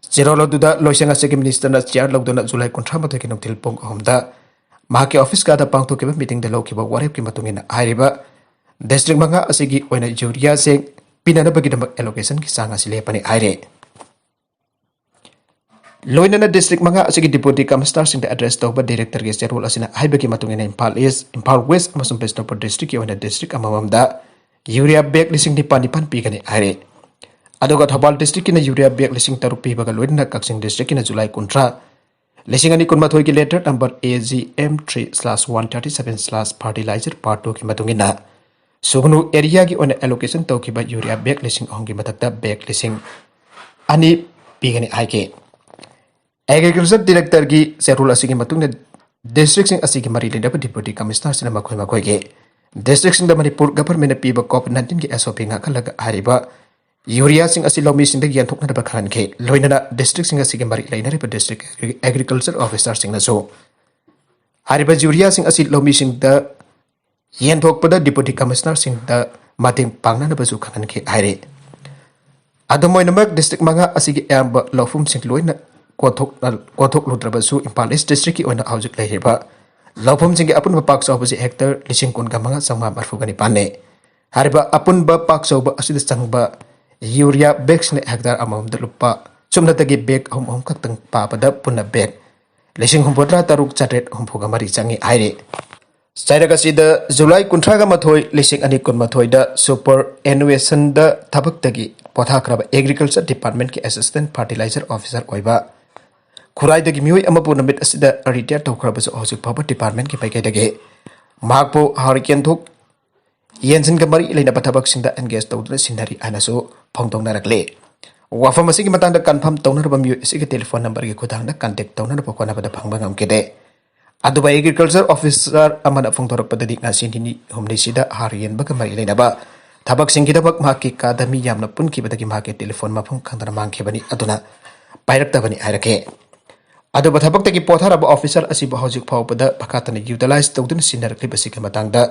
ꯆꯦꯔꯣꯜ ꯑꯗꯨꯗ ꯂꯣꯏꯁꯪ ꯑꯁꯤꯒꯤ ꯃꯤꯅꯤꯁꯇꯔꯅ ꯆꯤꯌꯥꯔ ꯂꯧꯗꯨꯅ ꯖꯨꯂꯥꯏ ꯀꯨꯟꯊ꯭ꯔꯥ ꯃꯥꯊꯣꯏꯒꯤ ꯅꯨꯡꯊꯤꯜ ꯄꯨꯡ ꯑꯍꯨꯝꯗ ꯃꯍꯥꯛꯀꯤ ꯑꯣꯐꯤꯁ ꯀꯥꯗ ꯄꯥꯡꯊꯣꯛꯈꯤꯕ ꯃꯤꯇꯤꯡꯗ ꯂꯧꯈꯤꯕ ꯋꯥꯔꯦꯞꯀꯤ ꯃꯇꯨꯡ ꯏꯟꯅ ꯍꯥꯏꯔꯤꯕ ꯗꯤꯁꯇ꯭ꯔꯤꯛ ꯃꯉꯥ ꯑꯁꯤꯒꯤ ꯑꯣꯏꯅ ꯌꯨꯔꯤꯌꯥꯁꯦ ꯄꯤꯅꯅꯕꯒꯤꯗꯃꯛ ꯑꯦꯂꯣꯀꯦꯁꯟꯒꯤ ꯆꯥꯡ ꯑꯁꯤ ꯂꯦꯞꯄꯅꯤ ꯍꯥꯏꯔꯦ꯫ ꯂꯣꯏꯅꯅ ꯗꯤꯁꯇ꯭ꯔꯤꯛ ꯃꯉꯥ ꯑꯁꯤꯒꯤ ꯗꯤꯄꯨꯇꯤ ꯀꯃꯤꯁꯅꯔꯁꯤꯡꯗ ꯑꯦꯗ꯭ꯔꯦꯁ ꯇꯧꯕ ꯗꯤꯔꯦꯛꯇꯔꯒꯤ ꯆꯦꯔꯣꯜ ꯑꯁꯤꯅ ꯍꯥꯏꯕꯒꯤ ꯃꯇꯨꯡ ꯏꯟꯅ ꯏꯝꯐꯥꯜ ꯏꯁ, ꯏꯝꯐꯥꯜ ꯋꯦꯁ ꯑꯃꯁꯨꯡ ꯕꯤꯁꯅꯨꯄꯨꯔ ꯗꯤꯁꯇ꯭ꯔꯤꯛꯀꯤ ꯑꯣꯏꯅ ꯗꯤꯁꯇ꯭ꯔꯤꯛ ꯑꯃꯃꯝꯗ ꯌꯨꯔꯤꯌꯥ ꯕꯦꯒ ꯂꯤꯁꯤꯡ ꯅꯤꯄꯥꯟ ꯅꯤꯄꯥꯟ ꯄꯤꯒꯅꯤ ꯍꯥꯏꯔꯦ꯫ ꯑꯗꯨꯒ ꯊꯧꯕꯥꯜ ꯗꯤꯁꯇ꯭ꯔꯤꯛꯀꯤꯅ ꯌꯨꯔꯤꯌꯥ ꯕꯦꯒ ꯂꯤꯁꯤꯡ ꯇꯔꯨꯛ ꯄꯤꯕꯒ ꯂꯣꯏꯅꯅ ꯀꯛꯆꯤꯡ ꯗꯤꯁꯇ꯭ꯔꯤꯛꯀꯤꯅ ꯖꯨꯂꯥꯏ ꯀꯨꯟꯊ꯭ꯔꯥ, ꯂꯤꯁꯤꯡ ꯑꯅꯤ ꯀꯨꯟꯃꯥꯊꯣꯏꯒꯤ letter number A G M three slash one thirty seven slash fertilizer part twoꯒꯤ ꯃꯇꯨꯡ ꯏꯟꯅ ꯁꯨꯒꯅꯨ ꯑꯦꯔꯤꯌꯥꯒꯤ ꯑꯣꯏꯅ ꯑꯦꯂꯣꯀꯦꯁꯟ ꯇꯧꯈꯤꯕ ꯌꯨꯔꯤꯌꯥ ꯕꯦꯒ ꯂꯤꯁꯤꯡ ꯑꯍꯨꯝꯒꯤ ꯃꯊꯛꯇ ꯕꯦꯒ ꯂꯤꯁꯤꯡ ꯑꯅꯤ ꯄꯤꯒꯅꯤ ꯍꯥꯏꯈꯤ꯫ ꯑꯦꯒ꯭ꯔꯤꯀꯜꯆꯔ ꯗꯤꯔꯦꯛꯇꯔꯒꯤ ꯆꯦꯔꯣꯜ ꯑꯁꯤꯒꯤ ꯃꯇꯨꯡꯗ ꯗꯤꯁꯇ꯭ꯔꯤꯛꯁꯤꯡ ꯑꯁꯤꯒꯤ ꯃꯔꯤ ꯂꯩꯅꯕ ꯗꯤꯄꯨꯇꯤ ꯀꯃꯤꯁꯅꯔꯁꯤꯡꯅ ꯃꯈꯣꯏ ꯃꯈꯣꯏꯒꯤ ꯗꯤꯁꯇ꯭ꯔꯤꯛꯁꯤꯡꯗ ꯃꯅꯤꯄꯨꯔ ꯒꯚꯔꯟꯃꯦꯟꯠꯅ ꯄꯤꯕ ꯀꯣꯚꯤꯗ ꯅꯥꯏꯟꯇꯤꯟꯒꯤ ꯑꯦꯁ ꯑꯣ ꯄꯤ ꯉꯥꯛꯍꯜꯂꯒ ꯍꯥꯏꯔꯤꯕ ꯌꯨꯔꯤꯌꯥꯁꯤꯡ ꯑꯁꯤ ꯂꯧꯃꯤꯁꯤꯡꯗ ꯌꯦꯟꯊꯣꯛꯅꯅꯕ ꯈꯪꯍꯟꯈꯤ꯫ ꯂꯣꯏꯅꯅ ꯗꯤꯁꯇ꯭ꯔꯤꯛꯁꯤꯡ ꯑꯁꯤꯒꯤ ꯃꯔꯤ ꯂꯩꯅꯔꯤꯕ ꯗꯤꯁꯇ꯭ꯔꯤꯛ ꯑꯦꯒ꯭ꯔꯤꯀꯜꯆꯔ ꯑꯣꯐꯤꯁꯥꯔꯁꯤꯡꯅꯁꯨ ꯍꯥꯏꯔꯤꯕ ꯌꯨꯔꯤꯌꯥꯁꯤꯡ ꯑꯁꯤ ꯂꯧꯃꯤꯁꯤꯡꯗ ꯌꯦꯟꯊꯣꯛꯄꯗ ꯗꯤꯄꯨꯇꯤ ꯀꯃꯤꯁꯅꯔꯁꯤꯡꯗ ꯃꯇꯦꯡ ꯄꯥꯡꯅꯅꯕꯁꯨ ꯈꯪꯍꯟꯈꯤ ꯍꯥꯏꯔꯤ꯫ ꯑꯗꯨꯝ ꯑꯣꯏꯅꯃꯛ, ꯗꯤꯁꯇ꯭ꯔꯤꯛ ꯃꯉꯥ ꯑꯁꯤꯒꯤ ꯑꯌꯥꯝꯕ ꯂꯧꯐꯝꯁꯤꯡ ꯂꯣꯏꯅ ꯀꯣꯊꯣꯛꯅ-, ꯀꯣꯊꯣꯛꯂꯨꯗ꯭ꯔꯕꯁꯨ, ꯏꯝꯐꯥꯜ ꯏꯁ ꯗꯤꯁꯇ꯭ꯔꯤꯛꯀꯤ ꯑꯣꯏꯅ ꯍꯧꯖꯤꯛ ꯂꯩꯔꯤꯕ ꯂꯧꯐꯝꯁꯤꯡꯒꯤ ꯑꯄꯨꯟꯕ ꯄꯥꯛ ꯆꯥꯎꯕꯁꯤ ꯍꯦꯛꯇꯔ ꯂꯤꯁꯤꯡ ꯀꯨꯟꯒ ꯃꯉꯥ ꯆꯥꯝꯃꯉꯥ ꯃꯔꯤꯐꯨꯒ ꯅꯤꯄꯥꯟꯅꯤ꯫ ꯍꯥꯏꯔꯤꯕ ꯑꯄꯨꯟꯕ ꯄꯥꯛ ꯆꯥꯎꯕ ꯑꯁꯤꯗ ꯆꯪꯕ ꯌꯨꯔꯤꯌꯥ ꯕꯦꯒꯁꯤꯅ ꯍꯦꯛꯇꯔ ꯑꯃꯃꯝꯗ ꯂꯨꯄꯥ, ꯁꯨꯞꯅꯇꯒꯤ ꯕꯦꯒ ꯑꯍꯨꯝ ꯑꯍꯨꯝ ꯈꯛꯇꯪ ꯄꯥꯕꯗ ꯄꯨꯟꯅ ꯕꯦꯒ ꯂꯤꯁꯤꯡ ꯍꯨꯝꯐꯨꯇꯔꯥ ꯇꯔꯨꯛ ꯆꯥꯇ꯭ꯔꯦꯠ ꯍꯨꯝꯐꯨꯒ ꯃꯔꯤ ꯆꯪꯏ ꯍꯥꯏꯔꯤ꯫ ꯆꯩꯔꯛ ꯑꯁꯤꯗ ꯖꯨꯂꯥꯏ ꯀꯨꯟꯊ꯭ꯔꯥꯒ ꯃꯥꯊꯣꯏ, ꯂꯤꯁꯤꯡ ꯑꯅꯤ ꯀꯨꯟꯃꯥꯊꯣꯏꯗ ꯁꯨꯄꯔ ꯑꯦꯅꯨꯋꯦꯁꯟꯗ ꯊꯕꯛꯇꯒꯤ ꯄꯣꯊꯥꯈ꯭ꯔꯕ ꯑꯦꯒ꯭ꯔꯤꯀꯜꯆꯔ ꯗꯤꯄꯥꯔꯠꯃꯦꯟꯠꯀꯤ ꯑꯦꯁꯤꯁꯇꯦꯟꯠ ꯐꯔꯇꯤꯂꯥꯏꯖꯔ ꯑꯣꯐꯤꯁꯔ ꯑꯣꯏꯕ ꯈꯨꯔꯥꯏꯗꯒꯤ ꯃꯤꯑꯣꯏ ꯑꯃꯕꯨ ꯅꯨꯃꯤꯠ ꯑꯁꯤꯗ ꯔꯤꯇꯥꯌꯔ ꯇꯧꯈ꯭ꯔꯕꯁꯨ, ꯍꯧꯖꯤꯛ ꯐꯥꯎꯕ ꯗꯤꯄꯥꯔꯠꯃꯦꯟꯠꯀꯤ ꯃꯥꯏꯀꯩꯗꯒꯤ ꯃꯍꯥꯛꯄꯨ ꯍꯥꯔ ꯌꯦꯟꯊꯣꯛ ꯌꯦꯟꯁꯤꯟꯒ ꯃꯔꯤ ꯂꯩꯅꯕ ꯊꯕꯛꯁꯤꯡꯗ ꯑꯦꯡꯒꯦꯖ ꯇꯧꯗꯨꯅ ꯁꯤꯟꯅꯔꯤ ꯍꯥꯏꯅꯁꯨ ꯐꯣꯡꯗꯣꯛꯅꯔꯛꯂꯤ꯫ ꯋꯥꯐꯝ ꯑꯁꯤꯒꯤ ꯃꯇꯥꯡꯗ ꯀꯟꯐꯥꯔꯝ ꯇꯧꯅꯅꯕ ꯃꯤꯑꯣꯏ ꯑꯁꯤꯒꯤ ꯇꯦꯂꯤꯐꯣꯟ ꯅꯝꯕꯔꯒꯤ ꯈꯨꯠꯊꯥꯡꯗ ꯀꯟꯇꯦꯛ ꯇꯧꯅꯅꯕ ꯍꯣꯠꯅꯕꯗ ꯐꯪꯕ ꯉꯝꯈꯤꯗꯦ꯫ ꯑꯗꯨꯕꯨ ꯑꯦꯒ꯭ꯔꯤꯀꯜꯆꯔ ꯑꯣꯐꯤꯁꯥꯔ ꯑꯃꯅ ꯐꯣꯡꯗꯣꯔꯛꯄꯗꯗꯤ, ꯉꯁꯤ ꯅꯤꯅꯤ ꯍꯨꯝꯅꯤꯁꯤꯗ ꯍꯥꯔ ꯌꯦꯟꯕꯒ ꯃꯔꯤ ꯂꯩꯅꯕ ꯊꯕꯛꯁꯤꯡꯒꯤꯗꯃꯛ ꯃꯍꯥꯛꯀꯤ ꯀꯥꯗ ꯃꯤ ꯌꯥꯝꯅ ꯄꯨꯟꯈꯤꯕꯗꯒꯤ ꯃꯍꯥꯛꯀꯤ ꯇꯦꯂꯤꯐꯣꯟ ꯃꯐꯝ ꯈꯪꯗꯅ ꯃꯥꯡꯈꯤꯕꯅꯤ, ꯑꯗꯨꯅ ꯄꯥꯏꯔꯛꯇꯕꯅꯤ ꯍꯥꯏꯔꯛꯈꯤ꯫ ꯑꯗꯨꯕꯨ ꯊꯕꯛꯇꯒꯤ ꯄꯣꯊꯥꯔꯕ ꯑꯣꯐꯤꯁꯥꯔ ꯑꯁꯤꯕꯨ ꯍꯧꯖꯤꯛ ꯐꯥꯎꯕꯗ ꯃꯈꯥ ꯇꯥꯅ ꯌꯨꯇꯤꯂꯥꯏꯖ ꯇꯧꯗꯨꯅ ꯁꯤꯖꯤꯟꯅꯔꯛꯂꯤꯕꯁꯤꯒꯤ ꯃꯇꯥꯡꯗ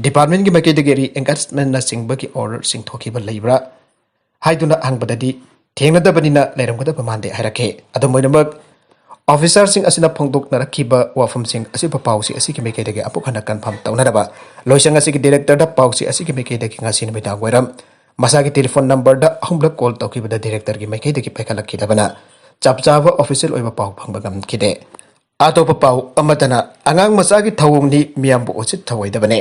ꯗꯤꯄꯥꯔꯠꯃꯦꯟꯒꯤ ꯃꯥꯏꯀꯩꯗꯒꯤ ꯔꯤ ꯑꯦꯡꯒꯦꯖꯃꯦꯟꯅꯆꯤꯡꯕꯒꯤ ꯑꯣꯔꯗꯔꯁꯤꯡ ꯊꯣꯛꯈꯤꯕ ꯂꯩꯕ꯭ꯔꯥ ꯍꯥꯏꯗꯨꯅ ꯍꯪꯕꯗꯗꯤ, ꯊꯦꯡꯅꯗꯕꯅꯤꯅ ꯂꯩꯔꯝꯒꯗꯕ ꯃꯥꯟꯗꯦ ꯍꯥꯏꯔꯛꯈꯤ꯫ ꯑꯗꯨꯝ ꯑꯣꯏꯅꯃꯛ, ꯑꯣꯐꯤꯁꯥꯔꯁꯤꯡ ꯑꯁꯤꯅ ꯐꯣꯡꯗꯣꯛꯅꯔꯛꯈꯤꯕ ꯋꯥꯐꯝꯁꯤꯡ ꯑꯁꯤꯕꯨ ꯄꯥꯎꯆꯦ ꯑꯁꯤꯒꯤ ꯃꯥꯏꯀꯩꯗꯒꯤ ꯑꯃꯨꯛ ꯍꯟꯅ ꯀꯟꯐꯥꯔꯝ ꯇꯧꯅꯅꯕ ꯂꯣꯏꯁꯪ ꯑꯁꯤꯒꯤ ꯗꯤꯔꯦꯛꯇꯔꯗ ꯄꯥꯎꯆꯦ ꯑꯁꯤꯒꯤ ꯃꯥꯏꯀꯩꯗꯒꯤ ꯉꯁꯤ ꯅꯨꯃꯤꯗꯥꯡ ꯋꯥꯏꯔꯝ ꯃꯁꯥꯒꯤ ꯇꯦꯂꯤꯐꯣꯟ ꯅꯝꯕꯔꯗ ꯑꯍꯨꯝꯂꯛ ꯀꯣꯜ ꯇꯧꯈꯤꯕꯗ ꯗꯤꯔꯦꯛꯇꯔꯒꯤ ꯃꯥꯏꯀꯩꯗꯒꯤ ꯄꯥꯏꯈꯠꯂꯛꯈꯤꯗꯕꯅ ꯆꯞ ꯆꯥꯕ ꯑꯣꯐꯤꯁꯤꯌꯦꯜ ꯑꯣꯏꯕ ꯄꯥꯎ ꯐꯪꯕ ꯉꯝꯈꯤꯗꯦ꯫ ꯑꯇꯣꯞꯄ ꯄꯥꯎ ꯑꯃꯠꯇꯅ, ꯑꯉꯥꯡ ꯃꯆꯥꯒꯤ ꯊꯧꯑꯣꯡꯅꯤ, ꯃꯤꯌꯥꯝꯕꯨ ꯎꯁꯤꯠ ꯊꯧꯑꯣꯏꯗꯕꯅꯦ꯫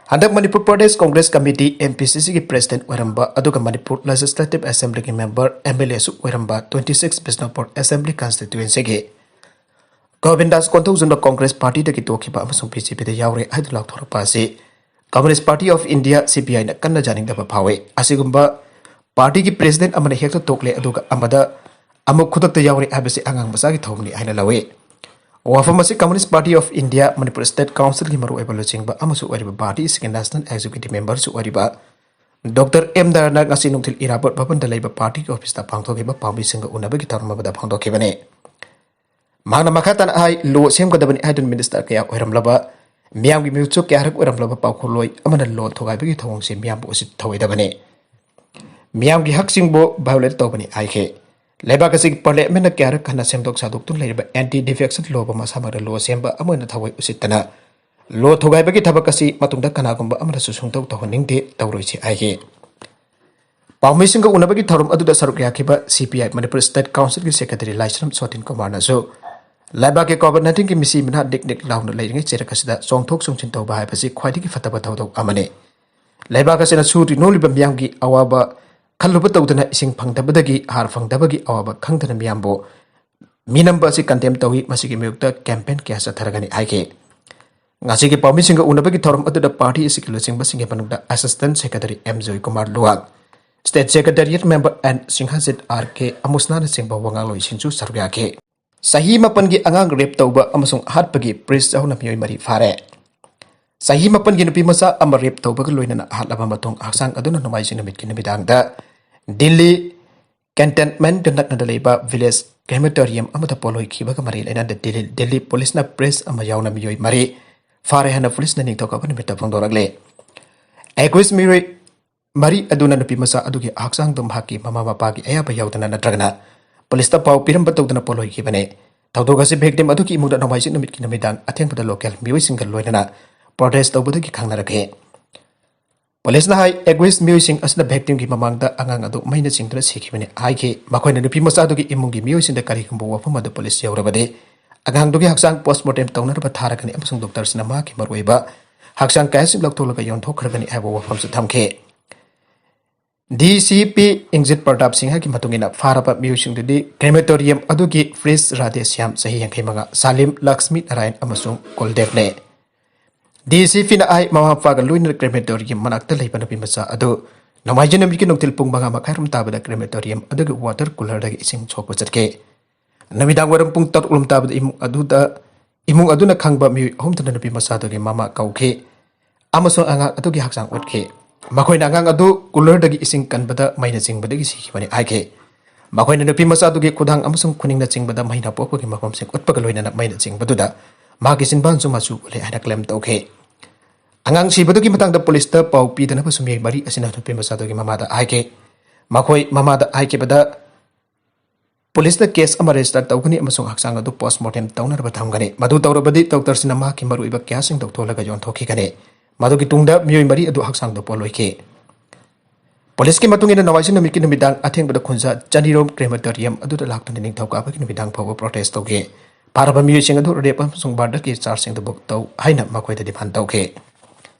ꯍꯟꯗꯛ Manipur Pradesh Congress committee, M P C ꯁꯤꯒꯤ ꯄ꯭ꯔꯦꯁꯤꯗꯦꯟꯠ ꯑꯣꯏꯔꯝꯕ, ꯑꯗꯨꯒ ꯃꯅꯤꯄꯨꯔ ꯂꯦꯖꯤꯁꯂꯦꯇꯤꯚ ꯑꯦꯁꯦꯝꯕ꯭ꯂꯤꯒꯤ ꯃꯦꯝꯕꯔ, ꯑꯦꯝ ꯑꯦꯜ ꯑꯦꯁꯨ ꯑꯣꯏꯔꯝꯕ, ꯇ꯭ꯋꯦꯟꯇꯤ ꯁꯤꯛꯁ ꯕꯤꯁꯅꯨꯄꯨꯔ ꯑꯦꯁꯦꯝꯕ꯭ꯂꯤ ꯀꯟꯁꯇꯤꯇ꯭ꯋꯦꯟꯁꯤꯒꯤ ꯒꯣꯕꯤꯟꯗꯥꯁ ꯀꯣꯟꯊꯧꯖꯝꯅ ꯀꯣꯡꯒ꯭ꯔꯦꯁ ꯄꯥꯔꯇꯤꯗꯒꯤ ꯇꯣꯛꯈꯤꯕ ꯑꯃꯁꯨꯡ ꯕꯤ ꯖꯦ ꯄꯤꯗ ꯌꯥꯎꯔꯦ ꯍꯥꯏꯗꯨꯅ ꯂꯥꯎꯊꯣꯔꯛꯄ ꯑꯁꯤ ꯀꯝꯌꯨꯅꯤꯁ꯭ꯠ ꯄꯥꯔꯇꯤ ꯑꯣꯐ ꯏꯟꯗꯤꯌꯥ, ꯁꯤ ꯄꯤ ꯑꯥꯏꯅ ꯀꯟꯅ ꯌꯥꯅꯤꯡꯗꯕ ꯐꯥꯎꯏ꯫ ꯑꯁꯤꯒꯨꯝꯕ ꯄꯥꯔꯇꯤꯒꯤ ꯄ꯭ꯔꯦꯁꯤꯗꯦꯟꯠ ꯑꯃꯅ ꯍꯦꯛꯇ ꯇꯣꯛꯂꯦ, ꯑꯗꯨꯒ ꯑꯃꯗ ꯑꯃꯨꯛ ꯈꯨꯗꯛꯇ ꯌꯥꯎꯔꯦ ꯍꯥꯏꯕꯁꯤ ꯑꯉꯥꯡ ꯃꯆꯥꯒꯤ ꯊꯧꯑꯣꯡꯅꯤ ꯍꯥꯏꯅ ꯂꯧꯏ꯫ ꯋꯥꯐꯝ ꯑꯁꯤ communist party of India, Manipur state ꯀꯥꯎꯟꯁꯤꯜꯒꯤ ꯃꯔꯨꯑꯣꯏꯕ ꯂꯨꯆꯤꯡꯕ ꯑꯃꯁꯨ ꯑꯣꯏꯔꯤꯕ, ꯄꯥꯔꯇꯤ ꯑꯁꯤꯒꯤ ꯅꯦꯁꯅꯦꯜ ꯑꯦꯛꯖꯤꯀ꯭ꯌꯨꯇꯤꯚ ꯃꯦꯝꯕꯔꯁꯨ ꯑꯣꯏꯔꯤꯕ ꯗꯣꯛꯇꯔ ꯑꯦꯝ ꯅꯥꯔꯥꯌꯟꯅ ꯉꯁꯤ ꯅꯨꯡꯊꯤꯜ ꯏꯔꯥꯕꯣꯠ ꯚꯕꯟꯗ ꯂꯩꯕ ꯄꯥꯔꯇꯤꯒꯤ ꯑꯣꯐꯤꯁꯇ ꯄꯥꯡꯊꯣꯛꯈꯤꯕ ꯄꯥꯝꯕꯤꯁꯤꯡꯒ ꯎꯅꯕꯒꯤ ꯊꯧꯔꯝ ꯑꯃꯗ ꯐꯣꯡꯗꯣꯛꯈꯤꯕꯅꯤ꯫ ꯃꯍꯥꯛꯅ ꯃꯈꯥ ꯇꯥꯅ ꯍꯥꯏ, ꯂꯣ ꯁꯦꯝꯒꯗꯕꯅꯤ ꯍꯥꯏꯗꯨꯅ ꯃꯤꯅꯤꯁꯇꯔ ꯀꯌꯥ ꯑꯣꯏꯔꯝꯂꯕ, ꯃꯤꯌꯥꯝꯒꯤ ꯃꯤꯍꯨꯠꯁꯨ ꯀꯌꯥꯔꯛ ꯑꯣꯏꯔꯝꯂꯕ ꯄꯥꯎꯈꯨꯝꯂꯣꯏ ꯑꯃꯅ ꯂꯣ ꯊꯨꯒꯥꯏꯕꯒꯤ ꯊꯧꯑꯣꯡꯁꯤ ꯃꯤꯌꯥꯝꯕꯨ ꯎꯁꯤꯠ ꯊꯧꯑꯣꯏꯗꯕꯅꯤ꯫ ꯃꯤꯌꯥꯝꯒꯤ ꯍꯛꯁꯤꯡꯕꯨ violate ꯇꯧꯕꯅꯤ ꯍꯥꯏꯈꯤ꯫ ꯂꯩꯕꯥꯛ ꯑꯁꯤꯒꯤ parliamentꯅ ꯀꯌꯥꯔꯛ ꯍꯟꯅ ꯁꯦꯝꯗꯣꯛ ꯁꯥꯗꯣꯛꯇꯨꯅ ꯂꯩꯔꯤꯕ anti defection lawꯕꯨ ꯃꯁꯥꯃꯛꯅ law ꯁꯦꯝꯕ ꯑꯃ ꯑꯣꯏꯅ ꯊꯋꯥꯏ ꯎꯁꯤꯠꯇꯅ law ꯊꯨꯒꯥꯏꯕꯒꯤ ꯊꯕꯛ ꯑꯁꯤ ꯃꯇꯨꯡꯗ ꯀꯅꯥꯒꯨꯝꯕ ꯑꯃꯅꯁꯨ ꯁꯨꯡꯇꯧ ꯇꯧꯍꯟꯅꯤꯡꯗꯦ, ꯇꯧꯔꯣꯏꯁꯤ ꯍꯥꯏꯈꯤ꯫ ꯄꯥꯎꯃꯤꯁꯤꯡꯒ ꯎꯅꯕꯒꯤ ꯊꯧꯔꯝ ꯑꯗꯨꯗ ꯁꯔꯨꯛ ꯌꯥꯈꯤꯕ C P I Manipur State Councilꯒꯤ secretary ꯂꯥꯏꯁ꯭ꯔꯝ ꯁꯣꯇꯤꯟ ꯀꯨꯃꯥꯔꯅꯁꯨ ꯂꯩꯕꯥꯛꯀꯤ COVID nineteenꯒꯤ ꯃꯤꯁꯤ ꯃꯤꯅꯥ ꯅꯤꯛ ꯅꯤꯛ ꯂꯥꯎꯅ ꯂꯩꯔꯤꯉꯩ ꯆꯩꯔꯛ ꯑꯁꯤꯗ ꯆꯣꯡꯊꯣꯛ ꯆꯣꯡꯁꯤꯟ ꯇꯧꯕ ꯍꯥꯏꯕꯁꯤ ꯈ꯭ꯋꯥꯏꯗꯒꯤ ꯐꯠꯇꯕ ꯊꯧꯗꯣꯛ ꯑꯃꯅꯤ꯫ ꯂꯩꯕꯥꯛ ꯑꯁꯤꯅ ꯁꯨꯔꯤ ꯅꯣꯝꯂꯤꯕ ꯃꯤꯌꯥꯝꯒꯤ ꯑꯋꯥꯕ ꯈꯜꯂꯨꯕ ꯇꯧꯗꯅ ꯏꯁꯤꯡ ꯐꯪꯗꯕꯗꯒꯤ ꯍꯥꯔ ꯐꯪꯗꯕꯒꯤ ꯑꯋꯥꯕ ꯈꯪꯗꯅ ꯃꯤꯌꯥꯝꯕꯨ ꯃꯤꯅꯝꯕ ꯑꯁꯤ condemn ꯇꯧꯏ꯫ ꯃꯁꯤꯒꯤ ꯃꯥꯌꯣꯛꯇ campaign ꯀꯌꯥ ꯆꯠꯊꯔꯒꯅꯤ ꯍꯥꯏꯈꯤ꯫ ꯉꯁꯤꯒꯤ ꯄꯥꯎꯃꯤꯁꯤꯡꯒ ꯎꯅꯕꯒꯤ ꯊꯧꯔꯝ ꯑꯗꯨꯗ party ꯑꯁꯤꯒꯤ ꯂꯨꯆꯤꯡꯕꯁꯤꯡꯒꯤ ꯃꯅꯨꯡꯗ Assistant Secretary M Joykumar Luwang, State Secretariat Member N ꯁꯤꯡꯍꯖꯤꯠ, R K ꯑꯃꯨꯁꯅꯥꯅꯆꯤꯡꯕ ꯋꯥ ꯉꯥꯡꯂꯣꯏꯁꯤꯡꯁꯨ ꯁꯔꯨꯛ ꯌꯥꯈꯤ꯫ ꯆꯍꯤ ꯃꯥꯄꯟꯒꯤ ꯑꯉꯥꯡ rape ꯇꯧꯕ ꯑꯃꯁꯨꯡ ꯍꯥꯠꯄꯒꯤ priest ꯌꯥꯎꯅ ꯃꯤꯑꯣꯏ ꯃꯔꯤ ꯐꯥꯔꯦ꯫ ꯆꯍꯤ ꯃꯥꯄꯟꯒꯤ ꯅꯨꯄꯤ ꯃꯆꯥ ꯑꯃ rape ꯇꯧꯕꯒ ꯂꯣꯏꯅꯅ ꯍꯥꯠꯂꯕ ꯃꯇꯨꯡ ꯍꯛꯆꯥꯡ ꯑꯗꯨꯅ ꯅꯣꯡꯃꯥꯏꯖꯤꯡ ꯅꯨꯃꯤꯠꯀꯤ ꯅꯨꯃꯤꯗꯥꯡꯗ ꯗꯤꯜꯂꯤ cantonment ꯅꯛꯅꯗ ꯂꯩꯕ village crematorium ꯑꯃꯗ ꯄꯣꯠꯂꯣꯏꯈꯤꯕꯒ ꯃꯔꯤ ꯂꯩꯅꯅ ꯗꯤꯜꯂꯤ, ꯗꯤꯜꯂꯤ policeꯅ priest ꯑꯃ ꯌꯥꯎꯅ ꯃꯤꯑꯣꯏ ꯃꯔꯤ ꯐꯥꯔꯦ ꯍꯥꯏꯅ policeꯅ ꯅꯤꯡꯊꯧꯀꯥꯕ ꯅꯨꯃꯤꯠꯇ ꯐꯣꯡꯗꯣꯔꯛꯂꯦ꯫ Accused ꯃꯤꯑꯣꯏ ꯃꯔꯤ ꯑꯗꯨꯅ ꯅꯨꯄꯤ ꯃꯆꯥ ꯑꯗꯨꯒꯤ ꯍꯛꯆꯥꯡꯗꯨ ꯃꯍꯥꯛꯀꯤ ꯃꯃꯥ ꯃꯄꯥꯒꯤ ꯑꯌꯥꯕ ꯌꯥꯎꯗꯅ ꯅꯠꯇ꯭ꯔꯒꯅ policeꯇ ꯄꯥꯎ ꯄꯤꯔꯝꯕ ꯇꯧꯗꯅ ꯄꯣꯠꯂꯣꯏꯈꯤꯕꯅꯤ꯫ ꯊꯧꯗꯣꯛ ꯑꯁꯤ victim ꯑꯗꯨꯒꯤ ꯏꯃꯨꯡꯗ ꯅꯣꯡꯃꯥꯏꯖꯤꯡ ꯅꯨꯃꯤꯠꯀꯤ ꯅꯨꯃꯤꯗꯥꯡ ꯑꯊꯦꯡꯕꯗ local ꯃꯤꯑꯣꯏꯁꯤꯡꯒ ꯂꯣꯏꯅꯅ protest ꯇꯧꯕꯗꯒꯤ ꯈꯪꯅꯔꯛꯈꯤ꯫ Policeꯅ ꯍꯥꯏ, accused ꯃꯤꯑꯣꯏꯁꯤꯡ ꯑꯁꯤꯅ victimꯒꯤ ꯃꯃꯥꯡꯗ ꯑꯉꯥꯡ ꯑꯗꯨ ꯃꯩꯅ ꯆꯤꯡꯗꯨꯅ ꯁꯤꯈꯤꯕꯅꯤ ꯍꯥꯏꯈꯤ꯫ ꯃꯈꯣꯏꯅ ꯅꯨꯄꯤ ꯃꯆꯥꯗꯨꯒꯤ ꯏꯃꯨꯡꯒꯤ ꯃꯤꯑꯣꯏꯁꯤꯡꯗ ꯀꯔꯤꯒꯨꯝꯕ ꯋꯥꯐꯝ ꯑꯗꯨ police ꯌꯧꯔꯕꯗꯤ ꯑꯉꯥꯡꯗꯨꯒꯤ ꯍꯛꯆꯥꯡ postmortem ꯇꯧꯅꯅꯕ ꯊꯥꯔꯒꯅꯤ ꯑꯃꯁꯨꯡ doctorꯁꯤꯡꯅ ꯃꯍꯥꯛꯀꯤ ꯃꯔꯨꯑꯣꯏꯕ ꯍꯛꯆꯥꯡ ꯀꯌꯥꯁꯤꯡ ꯂꯧꯊꯣꯛꯂꯒ ꯌꯣꯟꯊꯣꯛꯈ꯭ꯔꯒꯅꯤ ꯍꯥꯏꯕ ꯋꯥꯐꯝꯁꯨ ꯊꯝꯈꯤ꯫ DCP ꯏꯪꯖꯤꯠ ꯄ꯭ꯔꯇꯥꯞ ꯁꯤꯡꯍꯒꯤ ꯃꯇꯨꯡ ꯏꯟꯅ ꯐꯥꯔꯕ ꯃꯤꯑꯣꯏꯁꯤꯡꯗꯨꯗꯤ crematorium ꯑꯗꯨꯒꯤ priest ꯔꯥꯙꯦ ꯁ꯭ꯌꯥꯝ ꯆꯍꯤ ꯌꯥꯡꯈꯩ ꯃꯉꯥ, ꯁꯥꯂꯤꯝ, ꯂꯛꯁꯃꯤ ꯅꯥꯔꯥꯌꯟ ꯑꯃꯁꯨꯡ ꯀꯨꯜꯗꯦꯕꯅꯦ꯫ DCPꯅ ꯍꯥꯏ, ꯃꯃꯥ ꯃꯄꯥꯒ ꯂꯣꯏꯅꯅ crematorium ꯃꯅꯥꯛꯇ ꯂꯩꯕ ꯅꯨꯄꯤ ꯃꯆꯥ ꯑꯗꯨ ꯅꯣꯡꯃꯥꯏꯖꯤꯡ ꯅꯨꯃꯤꯠꯀꯤ ꯅꯨꯡꯊꯤꯜ ꯄꯨꯡ ꯃꯉꯥ ꯃꯈꯥꯏꯔꯣꯝ ꯇꯥꯕꯗ crematorium ꯑꯗꯨꯒꯤ water coolerꯗꯒꯤ ꯏꯁꯤꯡ ꯁꯣꯛꯄ ꯆꯠꯈꯤ꯫ ꯅꯨꯃꯤꯗꯥꯡ ꯋꯥꯏꯔꯝ ꯄꯨꯡ ꯇꯔꯨꯛ ꯂꯣꯝ ꯇꯥꯕꯗ ꯏꯃꯨꯡ ꯑꯗꯨꯗ, ꯏꯃꯨꯡ ꯑꯗꯨꯅ ꯈꯪꯕ ꯃꯤꯑꯣꯏ ꯑꯍꯨꯝꯗꯨꯅ ꯅꯨꯄꯤ ꯃꯆꯥꯗꯨꯒꯤ ꯃꯃꯥ ꯀꯧꯈꯤ ꯑꯃꯁꯨꯡ ꯑꯉꯥꯡ ꯑꯗꯨꯒꯤ ꯍꯛꯆꯥꯡ ꯎꯠꯈꯤ꯫ ꯃꯈꯣꯏꯅ ꯑꯉꯥꯡ ꯑꯗꯨ coolerꯗꯒꯤ ꯏꯁꯤꯡ ꯀꯟꯕꯗ ꯃꯩꯅ ꯆꯤꯡꯕꯗꯒꯤ ꯁꯤꯈꯤꯕꯅꯤ ꯍꯥꯏꯈꯤ꯫ ꯃꯈꯣꯏꯅ ꯅꯨꯄꯤ ꯃꯆꯥꯗꯨꯒꯤ ꯈꯨꯗꯥꯡ ꯑꯃꯁꯨꯡ ꯈꯨꯅꯤꯡꯅ ꯆꯤꯡꯕꯗ ꯃꯩꯅ ꯄꯣꯛꯄꯒꯤ ꯃꯐꯝꯁꯤꯡ ꯎꯠꯄꯒ ꯂꯣꯏꯅꯅ ꯃꯩꯅ ꯆꯤꯡꯕꯗꯨꯗ ꯃꯍꯥꯛꯀꯤ ꯆꯤꯟꯕꯥꯟꯁꯨ ꯃꯆꯨ ꯎꯠꯂꯦ ꯍꯥꯏꯅ claim ꯇꯧꯈꯤ꯫ ꯑꯉꯥꯡ ꯁꯤꯕꯗꯨꯒꯤ ꯃꯇꯥꯡꯗ policeꯇ ꯄꯥꯎ ꯄꯤꯗꯅꯕꯁꯨ ꯃꯤꯑꯣꯏ ꯃꯔꯤ ꯑꯁꯤꯅ ꯅꯨꯄꯤ ꯃꯆꯥꯗꯨꯒꯤ ꯃꯃꯥꯗ ꯍꯥꯏꯈꯤ꯫ ꯃꯈꯣꯏ ꯃꯃꯥꯗ ꯍꯥꯏꯈꯤꯕꯗ, ꯄꯨꯂꯤꯁꯅ ꯀꯦꯁ ꯑꯃ ꯔꯦꯖꯤꯁꯇꯔ ꯇꯧꯒꯅꯤ ꯑꯃꯁꯨꯡ ꯍꯛꯆꯥꯡ ꯑꯗꯨ ꯄꯣꯁ꯭ꯠꯃꯣꯔꯇꯦꯝ ꯇꯧꯅꯅꯕ ꯊꯝꯒꯅꯤ꯫ ꯃꯗꯨ ꯇꯧꯔꯕꯗꯤ ꯗꯣꯛꯇꯔꯁꯤꯡꯅ ꯃꯍꯥꯛꯀꯤ ꯃꯔꯨꯑꯣꯏꯕ ꯀꯌꯥꯁꯤꯡ ꯂꯧꯊꯣꯛꯂꯒ ꯌꯣꯟꯊꯣꯛꯈꯤꯒꯅꯤ꯫ ꯃꯗꯨꯒꯤ ꯇꯨꯡꯗ ꯃꯤꯑꯣꯏ ꯃꯔꯤ ꯑꯗꯨ ꯍꯛꯆꯥꯡꯗ ꯄꯣꯠꯂꯣꯏꯈꯤ꯫ ꯄꯨꯂꯤꯁꯀꯤ ꯃꯇꯨꯡ ꯏꯟꯅ, ꯅꯣꯡꯃꯥꯏꯖꯤꯡ ꯅꯨꯃꯤꯠꯀꯤ ꯅꯨꯃꯤꯗꯥꯡ ꯑꯊꯦꯡꯕꯗ ꯈꯨꯟꯖꯥ ꯆꯅꯤꯔꯣꯝ ꯀ꯭ꯔꯦꯃꯥꯇꯣꯔꯤꯌꯝ ꯑꯗꯨꯗ ꯂꯥꯛꯇꯨꯅ ꯅꯤꯡꯊꯧꯀꯥꯕꯒꯤ ꯅꯨꯃꯤꯗꯥꯡ ꯐꯥꯎꯕ ꯄ꯭ꯔꯣꯇꯦꯁ꯭ꯠ ꯇꯧꯈꯤ꯫ ꯐꯥꯔꯕ ꯃꯤꯑꯣꯏꯁꯤꯡ ꯑꯗꯨ ꯔꯦꯞ ꯑꯃꯁꯨꯡ ꯃꯔꯗꯔꯒꯤ ꯆꯥꯔꯖꯁꯤꯡꯗꯨ ꯕꯨꯛ ꯇꯧ ꯍꯥꯏꯅ ꯃꯈꯣꯏꯗ ꯗꯤꯃꯥꯟ ꯇꯧꯈꯤ꯫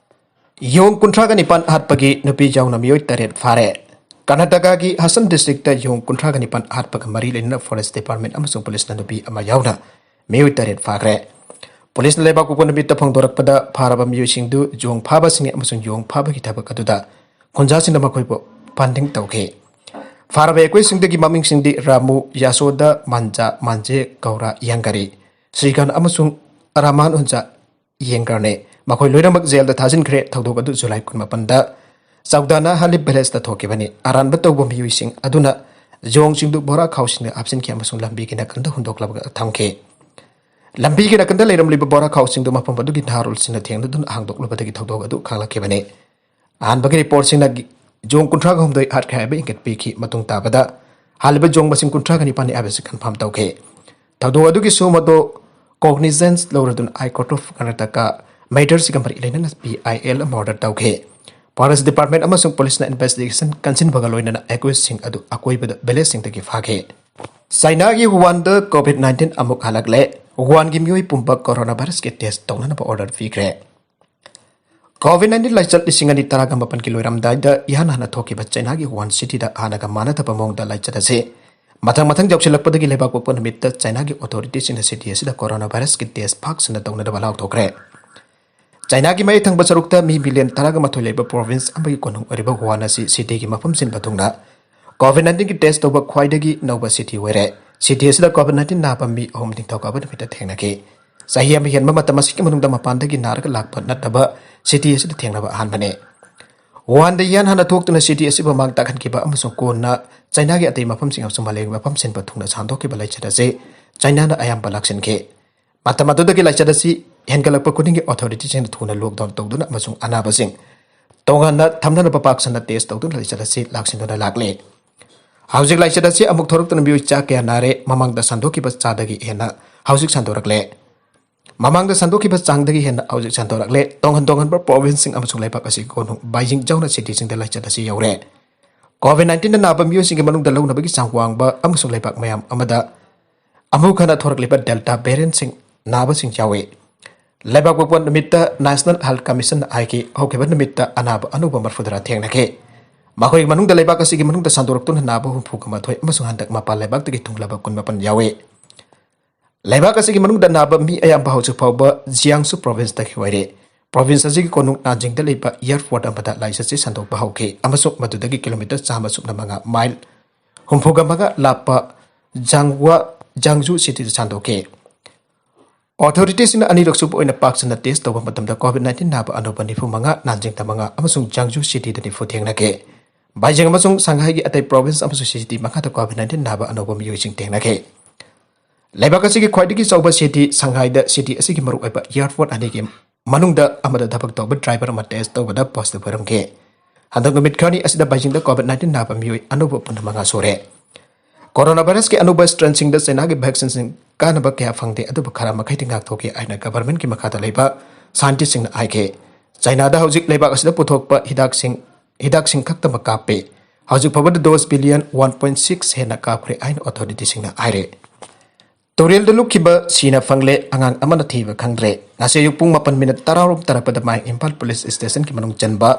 ꯌꯣꯡ ꯀꯨꯟꯊ꯭ꯔꯥꯒ ꯅꯤꯄꯥꯟ ꯍꯥꯠꯄꯒꯤ ꯅꯨꯄꯤ ꯌꯥꯎꯅ ꯃꯤꯑꯣꯏ ꯇꯔꯦꯠ ꯐꯥꯔꯦ꯫ ꯀꯔꯅꯥꯇꯀꯥꯒꯤ ꯍꯁꯟ ꯗꯤꯁꯇ꯭ꯔꯤꯛꯇ ꯌꯣꯡ ꯀꯨꯟꯊ꯭ꯔꯥꯒ ꯅꯤꯄꯥꯟ ꯍꯥꯠꯄꯒ ꯃꯔꯤ ꯂꯩꯅꯅ ꯐꯣꯔꯦꯁ꯭ꯠ ꯗꯤꯄꯥꯔꯠꯃꯦꯟꯠ ꯑꯃꯁꯨꯡ ꯄꯨꯂꯤꯁꯅ ꯅꯨꯄꯤ ꯑꯃ ꯌꯥꯎꯅ ꯃꯤꯑꯣꯏ ꯇꯔꯦꯠ ꯐꯥꯈ꯭ꯔꯦ꯫ ꯄꯨꯂꯤꯁꯅ ꯂꯩꯕꯥꯛꯄꯣꯛꯄ ꯅꯨꯃꯤꯠꯇ ꯐꯣꯡꯗꯣꯔꯛꯄꯗ, ꯐꯥꯔꯕ ꯃꯤꯑꯣꯏꯁꯤꯡꯗꯨ ꯌꯣꯡ ꯐꯥꯕꯁꯤꯡ ꯑꯃꯁꯨꯡ ꯌꯣꯡ ꯐꯥꯕꯒꯤ ꯊꯕꯛ ꯑꯗꯨꯗ ꯈꯨꯟꯖꯥꯁꯤꯡꯅ ꯃꯈꯣꯏꯕꯨ ꯐꯟꯗꯤꯡ ꯇꯧꯈꯤ꯫ ꯐꯥꯔꯕ ꯑꯩꯈꯣꯏꯁꯤꯡꯗꯒꯤ ꯃꯃꯤꯡꯁꯤꯡꯗꯤ ꯔꯥꯃꯨ, ꯌꯥꯁꯣꯗ, ꯃꯟꯖꯥ, ꯃꯟꯖꯦ, ꯒꯧꯔꯥ, ꯌꯥꯡꯒꯔꯤ, ꯁ꯭ꯔꯤꯀꯥꯟ ꯑꯃꯁꯨꯡ ꯔꯥꯃꯥꯅꯨꯖꯥ ꯌꯦꯡꯒꯔꯅꯦ꯫ ꯃꯈꯣꯏ ꯂꯣꯏꯅꯃꯛ ꯖꯦꯜꯗ ꯊꯥꯖꯤꯟꯈ꯭ꯔꯦ꯫ ꯊꯧꯗꯣꯛ ꯑꯗꯨ ꯖꯨꯂꯥꯏ ꯀꯨꯟꯃꯥꯄꯟꯗ ꯆꯧꯗꯥꯅꯥ ꯍꯥꯂꯤꯞ ꯚꯤꯂꯦꯖꯇ ꯊꯣꯛꯈꯤꯕꯅꯤ꯫ ꯑꯔꯥꯟꯕ ꯇꯧꯕ ꯃꯤꯑꯣꯏꯁꯤꯡ ꯑꯗꯨꯅ ꯌꯣꯡꯁꯤꯡꯗꯨ ꯕꯣꯔꯥ ꯈꯥꯎꯁꯤꯡꯗ ꯍꯥꯞꯆꯤꯟꯈꯤ ꯑꯃꯁꯨꯡ ꯂꯝꯕꯤꯒꯤ ꯅꯥꯀꯟꯗ ꯍꯨꯟꯗꯣꯛꯂꯒ ꯊꯝꯈꯤ꯫ ꯂꯝꯕꯤꯒꯤ ꯅꯥꯀꯟꯗ ꯂꯩꯔꯝꯂꯤꯕ ꯕꯣꯔꯥ ꯈꯥꯎꯁꯤꯡꯗꯨ ꯃꯐꯝ ꯑꯗꯨꯒꯤ ꯅꯍꯥꯔꯣꯜꯁꯤꯡꯅ ꯊꯦꯡꯅꯗꯨꯅ ꯍꯥꯡꯗꯣꯛꯂꯨꯕꯗꯒꯤ ꯊꯧꯗꯣꯛ ꯑꯗꯨ ꯈꯪꯂꯛꯈꯤꯕꯅꯤ꯫ ꯑꯍꯥꯟꯕꯒꯤ ꯔꯤꯄꯣꯔꯠꯁꯤꯡꯅ ꯌꯣꯡ ꯀꯨꯟꯊ꯭ꯔꯥꯒ ꯍꯨꯝꯗꯣꯏ ꯍꯥꯠꯈ꯭ꯔꯦ ꯍꯥꯏꯕ ꯏꯪꯒꯤꯠ ꯄꯤꯈꯤ꯫ ꯃꯇꯨꯡ ꯇꯥꯕꯗ ꯍꯥꯜꯂꯤꯕ ꯌꯣꯡ ꯃꯁꯤꯡ ꯀꯨꯟꯊ꯭ꯔꯥꯒ ꯅꯤꯄꯥꯟꯅꯤ ꯍꯥꯏꯕꯁꯤ ꯀꯟꯐꯥꯔꯝ ꯇꯧꯈꯤ꯫ ꯊꯧꯗꯣꯛ ꯑꯗꯨꯒꯤ ꯁꯨꯝ ꯑꯗꯨ ꯀꯣꯒꯅꯤꯖꯦꯟꯁ ꯂꯧꯔꯗꯨꯅ High Court of Karnataka ꯃꯦꯇꯔꯁꯤꯒ ꯃꯔꯤ ꯂꯩꯅꯅ ꯄꯤ ꯑꯥꯏ ꯑꯦꯜ ꯑꯃ ꯑꯣꯔꯗꯔ ꯇꯧꯈꯤ꯫ ꯐꯣꯔꯦꯁ꯭ꯠ ꯗꯤꯄꯥꯔꯠꯃꯦꯟꯠ ꯑꯃꯁꯨꯡ ꯄꯨꯂꯤꯁꯅ ꯏꯟꯚꯦꯁ꯭ꯇꯤꯒꯦꯁꯟ ꯀꯟꯁꯤꯟꯕꯒ ꯂꯣꯏꯅꯅ ꯑꯦꯀ꯭ꯌꯨꯖꯁꯤꯡ ꯑꯗꯨ ꯑꯀꯣꯏꯕꯗ ꯚꯤꯂꯦꯖꯁꯤꯡꯗꯒꯤ ꯐꯥꯈꯤ꯫ ꯆꯥꯏꯅꯥꯒꯤ ꯋꯨꯍꯥꯟꯗ ꯀꯣꯚꯤꯗ ꯅꯥꯏꯟꯇꯤꯟ ꯑꯃꯨꯛ ꯍꯜꯂꯛꯂꯦ꯫ ꯋꯨꯍꯥꯟꯒꯤ ꯃꯤꯑꯣꯏ ꯄꯨꯝꯕ ꯀꯣꯔꯣꯅꯥ ꯚꯥꯏꯔꯁꯀꯤ ꯇꯦꯁ꯭ꯠ ꯇꯧꯅꯅꯕ ꯑꯣꯔꯗꯔ ꯄꯤꯈ꯭ꯔꯦ꯫ ꯀꯣꯚꯤꯗ ꯅꯥꯏꯟꯇꯤꯟ ꯂꯥꯏꯆꯠ ꯂꯤꯁꯤꯡ ꯑꯅꯤ ꯇꯔꯥꯒ ꯃꯥꯄꯟꯒꯤ ꯂꯣꯏꯔꯝꯗꯥꯏꯗ ꯏꯍꯥꯟ ꯍꯥꯟꯅ ꯊꯣꯛꯈꯤꯕ ꯆꯥꯏꯅꯥꯒꯤ ꯋꯨꯍꯥꯟ ꯁꯤꯇꯤꯗ ꯍꯥꯟꯅꯒ ꯃꯥꯟꯅꯗꯕ ꯃꯑꯣꯡꯗ ꯂꯥꯏꯆꯠ ꯑꯁꯤ ꯃꯊꯪ ꯃꯊꯪ ꯌꯧꯁꯤꯜꯂꯛꯄꯗꯒꯤ ꯂꯩꯕꯥꯛ ꯄꯣꯛꯄ ꯅꯨꯃꯤꯠꯇ ꯆꯥꯏꯅꯥꯒꯤ ꯑꯣꯊꯣꯔꯤꯇꯤꯁꯤꯡꯅ ꯁꯤꯇꯤ ꯑꯁꯤꯗ ꯀꯣꯔꯣꯅꯥ ꯚꯥꯏꯔꯁꯀꯤ ꯇꯦꯁ꯭ꯠ ꯄꯥꯛ ꯁꯟꯅ ꯇꯧꯅꯅꯕ ꯂꯥꯎꯊꯣꯛꯈ꯭ꯔꯦ꯫ ꯆꯥꯏꯅꯥꯒꯤ ꯃꯌꯥꯏ ꯊꯪꯕ ꯁꯔꯨꯛꯇ ꯃꯤ ꯃꯤꯂꯤꯌꯟ ꯇꯔꯥꯒ ꯃꯥꯊꯣꯏ ꯂꯩꯕ ꯄ꯭ꯔꯣꯚꯤꯟꯁ ꯑꯃꯒꯤ ꯀꯣꯅꯨꯡ ꯑꯣꯏꯔꯤꯕ ꯋꯨꯍꯥꯟ ꯑꯁꯤ ꯁꯤꯇꯤꯒꯤ ꯃꯐꯝ ꯁꯤꯟꯕ ꯊꯨꯡꯅ ꯀꯣꯚꯤꯗ ꯅꯥꯏꯟꯇꯤꯟꯒꯤ ꯇꯦꯁ꯭ꯠ ꯇꯧꯕ ꯈ꯭ꯋꯥꯏꯗꯒꯤ ꯅꯧꯕ ꯁꯤꯇꯤ ꯑꯣꯏꯔꯦ꯫ ꯁꯤꯇꯤ ꯑꯁꯤꯗ ꯀꯣꯚꯤꯗ ꯅꯥꯏꯟꯇꯤꯟ ꯅꯥꯕ ꯃꯤ ꯑꯍꯨꯝ ꯅꯤꯡꯊꯧꯀꯥꯕ ꯅꯨꯃꯤꯠꯇ ꯊꯦꯡꯅꯈꯤ꯫ ꯆꯍꯤ ꯑꯃ ꯍꯦꯟꯕ ꯃꯇꯝ ꯑꯁꯤꯒꯤ ꯃꯅꯨꯡꯗ ꯃꯄꯥꯟꯗꯒꯤ ꯅꯥꯔꯒ ꯂꯥꯛꯄ ꯅꯠꯇꯕ ꯁꯤꯇꯤ ꯑꯁꯤꯗ ꯊꯦꯡꯅꯕ ꯑꯍꯥꯟꯕꯅꯤ꯫ ꯋꯨꯍꯥꯟꯗ ꯏꯍꯥꯟ ꯍꯥꯟꯅ ꯊꯣꯛꯇꯨꯅ ꯁꯤꯇꯤ ꯑꯁꯤꯕꯨ ꯃꯥꯡ ꯇꯥꯛꯍꯟꯈꯤꯕ ꯑꯃꯁꯨꯡ ꯀꯣꯟꯅ ꯆꯥꯏꯅꯥꯒꯤ ꯑꯇꯩ ꯃꯐꯝꯁꯤꯡ ꯑꯃꯁꯨꯡ ꯃꯥꯂꯦꯝꯒꯤ ꯃꯐꯝ ꯁꯤꯟꯕ ꯊꯨꯡꯅ ꯁꯟꯗꯣꯛꯈꯤꯕ ꯂꯥꯏꯆꯠ ꯑꯁꯤ ꯆꯥꯏꯅꯥꯅ ꯑꯌꯥꯝꯕ ꯂꯥꯛꯁꯤꯟꯈꯤ꯫ ꯃꯇꯝ ꯑꯗꯨꯗꯒꯤ ꯂꯥꯏꯆꯠ ꯑꯁꯤ ꯍꯦꯟꯒꯠꯂꯛꯄ ꯈꯨꯗꯤꯡꯒꯤ ꯑꯣꯊꯣꯔꯤꯇꯤꯁꯤꯡꯅ ꯊꯨꯅ ꯂꯣꯛꯗꯥꯎꯟ ꯇꯧꯗꯨꯅ ꯑꯃꯁꯨꯡ ꯑꯅꯥꯕꯁꯤꯡ ꯇꯣꯉꯥꯟꯅ ꯊꯝꯅꯅꯕ ꯄꯥꯛ ꯁꯟꯅ ꯇꯦꯁ ꯇꯧꯗꯨꯅ ꯂꯥꯏꯆꯠ ꯑꯁꯤ ꯂꯥꯛꯁꯤꯟꯗꯨꯅ ꯂꯥꯛꯂꯤ꯫ ꯍꯧꯖꯤꯛ ꯂꯥꯏꯆꯠ ꯑꯁꯤ ꯑꯃꯨꯛ ꯊꯣꯔꯛꯇꯨꯅ ꯃꯤꯑꯣꯏ ꯆꯥ ꯀꯌꯥ ꯅꯥꯔꯦ, ꯃꯃꯥꯡꯗ ꯁꯟꯗꯣꯛꯈꯤꯕ ꯆꯥꯗꯒꯤ ꯍꯦꯟꯅ ꯍꯧꯖꯤꯛ ꯁꯟꯗꯣꯔꯛꯂꯦ꯫ ꯃꯃꯥꯡꯗ ꯁꯟꯗꯣꯛꯈꯤꯕ ꯆꯥꯡꯗꯒꯤ ꯍꯦꯟꯅ ꯍꯧꯖꯤꯛ ꯁꯟꯗꯣꯔꯛꯂꯦ꯫ ꯇꯣꯉꯥꯟ ꯇꯣꯉꯥꯟꯕ ꯄ꯭ꯔꯣꯚꯤꯟꯁꯁꯤꯡ ꯑꯃꯁꯨꯡ ꯂꯩꯕꯥꯛ ꯑꯁꯤꯒꯤ ꯀꯣꯅꯨꯡ ꯕꯥꯏꯖꯤꯡ ꯌꯥꯎꯅ ꯁꯤꯇꯤꯁꯤꯡꯗ ꯂꯥꯏꯆꯠ ꯑꯁꯤ ꯌꯧꯔꯦ꯫ ꯀꯣꯚꯤꯗ ꯅꯥꯏꯟꯇꯤꯟꯗ ꯅꯥꯕ ꯃꯤꯑꯣꯏꯁꯤꯡꯒꯤ ꯃꯅꯨꯡꯗ ꯂꯧꯅꯕꯒꯤ ꯆꯥꯡ ꯋꯥꯡꯕ ꯑꯃꯁꯨꯡ ꯂꯩꯕꯥꯛ ꯃꯌꯥꯝ ꯑꯃꯗ ꯑꯃꯨꯛ ꯍꯟꯅ ꯊꯣꯔꯛꯂꯤꯕ ꯗꯦꯜꯇꯥ ꯚꯦꯔꯤꯌꯟꯁꯤꯡ ꯅꯥꯕꯁꯤꯡ ꯌꯥꯎꯏ꯫ ꯂꯩꯕꯥꯛ ꯄꯣꯛꯄ ꯅꯨꯃꯤꯠꯇ ꯅꯦꯁꯅꯦꯜ ꯍꯦꯜꯊ ꯀꯃꯤꯁꯟꯅ ꯍꯥꯏꯈꯤ, ꯍꯧꯈꯤꯕ ꯅꯨꯃꯤꯠꯇ ꯑꯅꯥꯕ ꯑꯅꯧꯕ ꯃꯔꯤꯐꯨꯇꯔꯥ ꯊꯦꯡꯅꯈꯤ꯫ ꯃꯈꯣꯏꯒꯤ ꯃꯅꯨꯡꯗ ꯂꯩꯕꯥꯛ ꯑꯁꯤꯒꯤ ꯃꯅꯨꯡꯗ ꯁꯟꯗꯣꯔꯛꯇꯨꯅ ꯅꯥꯕ ꯍꯨꯝꯐꯨꯒ ꯃꯥꯊꯣꯏ ꯑꯃꯁꯨꯡ ꯍꯟꯗꯛ ꯃꯄꯥꯟ ꯂꯩꯕꯥꯛꯇꯒꯤ ꯊꯨꯡꯂꯕ ꯀꯨꯟꯃꯥꯄꯟ ꯌꯥꯎꯏ꯫ ꯂꯩꯕꯥꯛ ꯑꯁꯤꯒꯤ ꯃꯅꯨꯡꯗ ꯅꯥꯕ ꯃꯤ ꯑꯌꯥꯝꯕ ꯍꯧꯖꯤꯛ ꯐꯥꯎꯕ ꯖꯤꯌꯥꯡꯁꯨ ꯄ꯭ꯔꯣꯚꯤꯟꯁꯇꯒꯤ ꯑꯣꯏꯔꯦ꯫ ꯄ꯭ꯔꯣꯚꯤꯟꯁ ꯑꯁꯤꯒꯤ ꯀꯣꯅꯨꯡ ꯅꯥꯟꯖꯤꯡꯗ ꯂꯩꯕ ꯑꯦꯌꯥꯔꯄꯣꯔꯠ ꯑꯃꯗ ꯂꯥꯏꯆꯠꯁꯤ ꯁꯟꯗꯣꯛꯄ ꯍꯧꯈꯤ ꯑꯃꯁꯨꯡ ꯃꯗꯨꯗꯒꯤ ꯀꯤꯂꯣꯃꯤꯇꯔ ꯆꯥꯝꯃ ꯁꯨꯞꯅ ꯃꯉꯥ, ꯃꯥꯏꯜ ꯍꯨꯝꯐꯨꯒ ꯃꯉꯥ ꯂꯥꯞꯄ ꯖꯥꯡꯋꯥ, ꯖꯥꯡꯖꯨ ꯁꯤꯇꯤꯗ ꯁꯟꯗꯣꯛꯈꯤ꯫ ꯑꯣꯊꯣꯔꯤꯇꯤꯁꯤꯡꯅ ꯑꯅꯤꯔꯛ ꯁꯨꯕ ꯑꯣꯏꯅ ꯄꯥꯛ ꯁꯟꯅ ꯇꯦꯁ ꯇꯧꯕ ꯃꯇꯝꯗ ꯀꯣꯚꯤꯗ ꯅꯥꯏꯟꯇꯤꯟ ꯅꯥꯕ ꯑꯅꯧꯕ ꯅꯤꯐꯨ ꯃꯉꯥ, ꯅꯥꯟꯖꯤꯡꯗ ꯃꯉꯥ ꯑꯃꯁꯨꯡ ꯖꯥꯡꯖꯨ ꯁꯤꯇꯤꯗ ꯅꯤꯐꯨ ꯊꯦꯡꯅꯈꯤ꯫ ꯕꯥꯏꯖꯤꯡ ꯑꯃꯁꯨꯡ ꯁꯪꯍꯥꯏꯒꯤ ꯑꯇꯩ ꯄ꯭ꯔꯣꯚꯤꯟꯁ ꯑꯃꯁꯨꯡ ꯁꯤꯇꯤ ꯃꯉꯥꯗ ꯀꯣꯚꯤꯗ ꯅꯥꯏꯟꯇꯤꯟ ꯅꯥꯕ ꯑꯅꯧꯕ ꯃꯤꯑꯣꯏꯁꯤꯡ ꯊꯦꯡꯅꯈꯤ꯫ ꯂꯩꯕꯥꯛ ꯑꯁꯤꯒꯤ ꯈ꯭ꯋꯥꯏꯗꯒꯤ ꯆꯥꯎꯕ ꯁꯤꯇꯤ ꯁꯪꯍꯥꯏꯗ ꯁꯤꯇꯤ ꯑꯁꯤꯒꯤ ꯃꯔꯨꯑꯣꯏꯕ ꯑꯦꯌꯥꯔꯄꯣꯔꯠ ꯑꯅꯤꯒꯤ ꯃꯅꯨꯡꯗ ꯑꯃꯗ ꯊꯕꯛ ꯇꯧꯕ ꯗ꯭ꯔꯥꯏꯚꯔ ꯑꯃ ꯇꯦꯁ ꯇꯧꯕꯗ ꯄꯣꯖꯤꯇꯤꯚ ꯑꯣꯏꯔꯝꯈꯤ꯫ ꯍꯟꯗꯛ ꯅꯨꯃꯤꯠ ꯈꯔꯅꯤ ꯑꯁꯤꯗ ꯕꯥꯏꯖꯤꯡꯗ ꯀꯣꯚꯤꯗ ꯅꯥꯏꯟꯇꯤꯟ ꯅꯥꯕ ꯃꯤꯑꯣꯏ ꯑꯅꯧꯕ ꯄꯨꯟꯅ ꯃꯉꯥ ꯁꯨꯔꯦ꯫ ꯀꯣꯔꯣꯅꯥ ꯚꯥꯏꯔꯁꯀꯤ ꯑꯅꯧꯕ ꯁ꯭ꯇ꯭ꯔꯦꯟꯁꯤꯡꯗ ꯆꯩꯅꯥꯒꯤ ꯚꯦꯛꯁꯤꯟꯁꯤꯡ ꯀꯥꯟꯅꯕ ꯀꯌꯥ ꯐꯪꯗꯦ, ꯑꯗꯨꯕꯨ ꯈꯔ ꯃꯈꯩꯗꯤ ꯉꯥꯛꯊꯣꯛꯈꯤ ꯍꯥꯏꯅ ꯒꯚꯔꯟꯃꯦꯟꯠꯀꯤ ꯃꯈꯥꯗ ꯂꯩꯕ ꯁꯥꯏꯟꯇꯤꯁ꯭ꯠꯁꯤꯡꯅ ꯍꯥꯏꯈꯤ꯫ ꯆꯩꯅꯥꯗ ꯍꯧꯖꯤꯛ ꯂꯩꯕꯥꯛ ꯑꯁꯤꯗ ꯄꯨꯊꯣꯛꯄ ꯍꯤꯗꯥꯛꯁꯤꯡ, ꯍꯤꯗꯥꯛꯁꯤꯡ ꯈꯛꯇꯃꯛ ꯀꯥꯞꯄꯤ꯫ ꯍꯧꯖꯤꯛ ꯐꯥꯎꯕꯗ dose billion one point six ꯍꯦꯟꯅ ꯀꯥꯞꯈ꯭ꯔꯦ ꯍꯥꯏꯅ ꯑꯣꯊꯣꯔꯤꯇꯤꯁꯤꯡꯅ ꯍꯥꯏꯔꯦ꯫ ꯇꯨꯔꯦꯜꯗ ꯂꯨꯞꯈꯤꯕ ꯁꯤꯅ ꯐꯪꯂꯦ꯫ ꯑꯉꯥꯡ ꯑꯃꯅ ꯊꯤꯕ ꯈꯪꯗ꯭ꯔꯦ꯫ ꯉꯁꯤ ꯑꯌꯨꯛ ꯄꯨꯡ ꯃꯥꯄꯟ ꯃꯤꯅꯤꯠ ꯇꯔꯥꯔꯣꯝ ꯇꯥꯔꯛꯄꯗ ꯃꯥꯏ ꯏꯝꯐꯥꯜ ꯄꯨꯂꯤꯁ ꯁ꯭ꯇꯦꯁꯟꯒꯤ ꯃꯅꯨꯡ ꯆꯟꯕ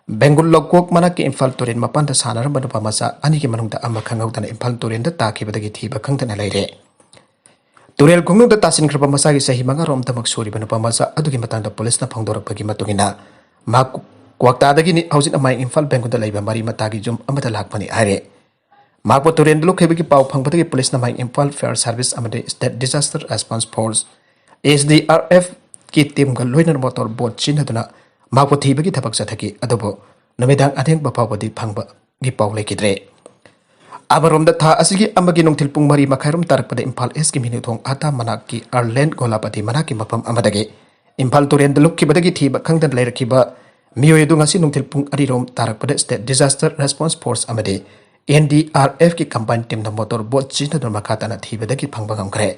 ꯕꯦꯡꯒꯨꯜ ꯂꯧꯀꯣꯛ ꯃꯅꯥꯛꯀꯤ ꯏꯝꯐꯥꯜ ꯇꯨꯔꯦꯜ ꯃꯄꯥꯟꯗ ꯁꯥꯟꯅꯔꯝꯕ ꯅꯨꯄꯥ ꯃꯆꯥ ꯑꯅꯤꯒꯤ ꯃꯅꯨꯡꯗ ꯑꯃ ꯈꯪꯍꯧꯗꯅ ꯏꯝꯐꯥꯜ ꯇꯨꯔꯦꯜꯗ ꯇꯥꯈꯤꯕꯗꯒꯤ ꯊꯤꯕ ꯈꯪꯗꯅ ꯂꯩꯔꯦ꯫ ꯇꯨꯔꯦꯜ ꯈꯣꯡꯅꯨꯡꯗ ꯇꯥꯁꯤꯟꯈ꯭ꯔꯕ ꯃꯆꯥꯒꯤ ꯆꯍꯤ ꯃꯉꯥꯔꯣꯝꯗꯃꯛ ꯁꯨꯔꯤꯕ ꯅꯨꯄꯥ ꯃꯆꯥ ꯑꯗꯨꯒꯤ ꯃꯇꯥꯡꯗ ꯄꯨꯂꯤꯁꯅ ꯐꯣꯡꯗꯣꯔꯛꯄꯒꯤ ꯃꯇꯨꯡ ꯏꯟꯅ, ꯃꯍꯥꯛ ꯀ꯭ꯋꯥꯛꯇꯥꯗꯒꯤꯅꯤ, ꯍꯧꯖꯤꯛꯅ ꯃꯥꯏ ꯏꯝꯐꯥꯜ ꯕꯦꯡꯒꯨꯜꯗ ꯂꯩꯕ ꯃꯔꯤ ꯃꯇꯥꯒꯤ ꯌꯨꯝ ꯑꯃꯗ ꯂꯥꯛꯄꯅꯤ ꯍꯥꯏꯔꯦ꯫ ꯃꯍꯥꯛꯄꯨ ꯇꯨꯔꯦꯜꯗ ꯂꯨꯞꯈꯤꯕꯒꯤ ꯄꯥꯎ ꯐꯪꯕꯗꯒꯤ ꯄꯨꯂꯤꯁꯅ ꯃꯥꯏ ꯏꯝꯐꯥꯜ ꯐꯥꯌꯔ ꯁꯥꯔꯚꯤꯁ ꯑꯃꯗꯤ state disaster response force, S D R F, ꯀꯤ ꯇꯤꯝꯒ ꯂꯣꯏꯅꯅ ꯃꯣꯇꯣꯔ ꯕꯣꯠ ꯁꯤꯖꯤꯟꯅꯗꯨꯅ ꯃꯍꯥꯛꯄꯨ ꯊꯤꯕꯒꯤ ꯊꯕꯛ ꯆꯠꯊꯈꯤ꯫ ꯑꯗꯨꯕꯨ ꯅꯨꯃꯤꯗꯥꯡ ꯑꯊꯦꯡꯕ ꯐꯥꯎꯕꯗꯤ ꯐꯪꯕꯒꯤ ꯄꯥꯎ ꯂꯩꯈꯤꯗ꯭ꯔꯦ꯫ ꯑꯃꯔꯣꯝꯗ, ꯊꯥ ꯑꯁꯤꯒꯤ ꯑꯃꯒꯤ ꯅꯨꯡꯊꯤꯜ ꯄꯨꯡ ꯃꯔꯤ ꯃꯈꯥꯏꯔꯣꯝ ꯇꯥꯔꯛꯄꯗ ꯏꯝꯐꯥꯜ ꯏꯁꯀꯤ ꯃꯤꯅꯨꯊꯣꯡ ꯑꯇꯥ ꯃꯅꯥꯛꯀꯤ ꯑꯥꯔꯂꯦꯟ ꯒꯣꯂꯥꯄꯇꯤ ꯃꯅꯥꯛꯀꯤ ꯃꯐꯝ ꯑꯃꯗꯒꯤ ꯏꯝꯐꯥꯜ ꯇꯨꯔꯦꯜꯗ ꯂꯨꯞꯈꯤꯕꯗꯒꯤ ꯊꯤꯕ ꯈꯪꯗꯅ ꯂꯩꯔꯛꯈꯤꯕ ꯃꯤꯑꯣꯏ ꯑꯗꯨ ꯉꯁꯤ ꯅꯨꯡꯊꯤꯜ ꯄꯨꯡ ꯑꯅꯤꯔꯣꯝ ꯇꯥꯔꯛꯄꯗ State Disaster Response Force ꯑꯃꯗꯤ N D R F ꯀꯤ combined teamꯅ motor boat ꯁꯤꯖꯤꯟꯅꯗꯨꯅ ꯃꯈꯥ ꯇꯥꯅ ꯊꯤꯕꯗꯒꯤ ꯐꯪꯕ ꯉꯝꯈ꯭ꯔꯦ꯫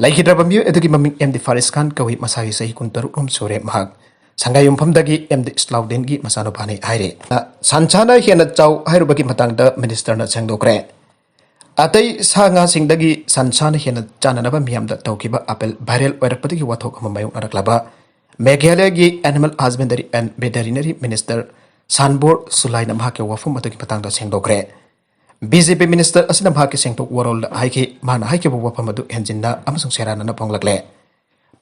ꯂꯩꯈꯤꯗ꯭ꯔꯕ ꯃꯤꯑꯣꯏ ꯑꯗꯨꯒꯤ ꯃꯃꯤꯡ M D ꯐꯥꯔꯤꯁ ꯈꯥꯟ ꯀꯧꯏ꯫ ꯃꯁꯥꯒꯤ ꯆꯍꯤ ꯀꯨꯟꯇꯔꯨꯛ ꯔꯣꯝ ꯁꯨꯔꯦ꯫ ꯃꯍꯥꯛ ꯁꯪꯒꯥꯏꯌꯨꯝꯐꯝꯗꯒꯤ M D ꯏꯁꯂꯥꯎꯗꯤꯟꯒꯤ ꯃꯆꯥꯅꯨꯄꯥꯅꯤ ꯍꯥꯏꯔꯤ꯫ ꯁꯟꯁꯥꯅ ꯍꯦꯟꯅ ꯆꯥꯎ ꯍꯥꯏꯔꯨꯕꯒꯤ ꯃꯇꯥꯡꯗ ministerꯅ ꯁꯦꯡꯗꯣꯛꯈ꯭ꯔꯦ꯫ ꯑꯇꯩ ꯁꯥ ꯉꯥꯁꯤꯡꯗꯒꯤ ꯁꯟꯁꯥꯅ ꯍꯦꯟꯅ ꯆꯥꯅꯅꯕ ꯃꯤꯌꯥꯝꯗ ꯇꯧꯈꯤꯕ appeal viral ꯑꯣꯏꯔꯛꯄꯗꯒꯤ ꯋꯥꯊꯣꯛ ꯑꯃ ꯃꯥꯌꯣꯛꯅꯔꯛꯂꯕ ꯃꯦꯘꯥꯂꯌꯒꯤ Animal Husbandry and Veterinary Minister ꯁꯥꯟꯕꯣꯔ ꯁꯨꯂꯥꯏꯅ ꯃꯍꯥꯛꯀꯤ ꯋꯥꯐꯝ ꯑꯗꯨꯒꯤ ꯃꯇꯥꯡꯗ ꯁꯦꯡꯗꯣꯛꯈ꯭ꯔꯦ꯫ B J P minister ꯑꯁꯤꯅ ꯃꯍꯥꯛꯀꯤ ꯁꯦꯡꯗꯣꯛ ꯋꯥꯔꯣꯜꯗ ꯍꯥꯏꯈꯤ, ꯃꯍꯥꯛꯅ ꯍꯥꯏꯈꯤꯕ ꯋꯥꯐꯝ ꯑꯗꯨ ꯍꯦꯟꯖꯤꯟꯅ ꯑꯃꯁꯨꯡ ꯁꯦꯔꯥꯟꯅꯅ ꯐꯣꯡꯂꯛꯂꯦ꯫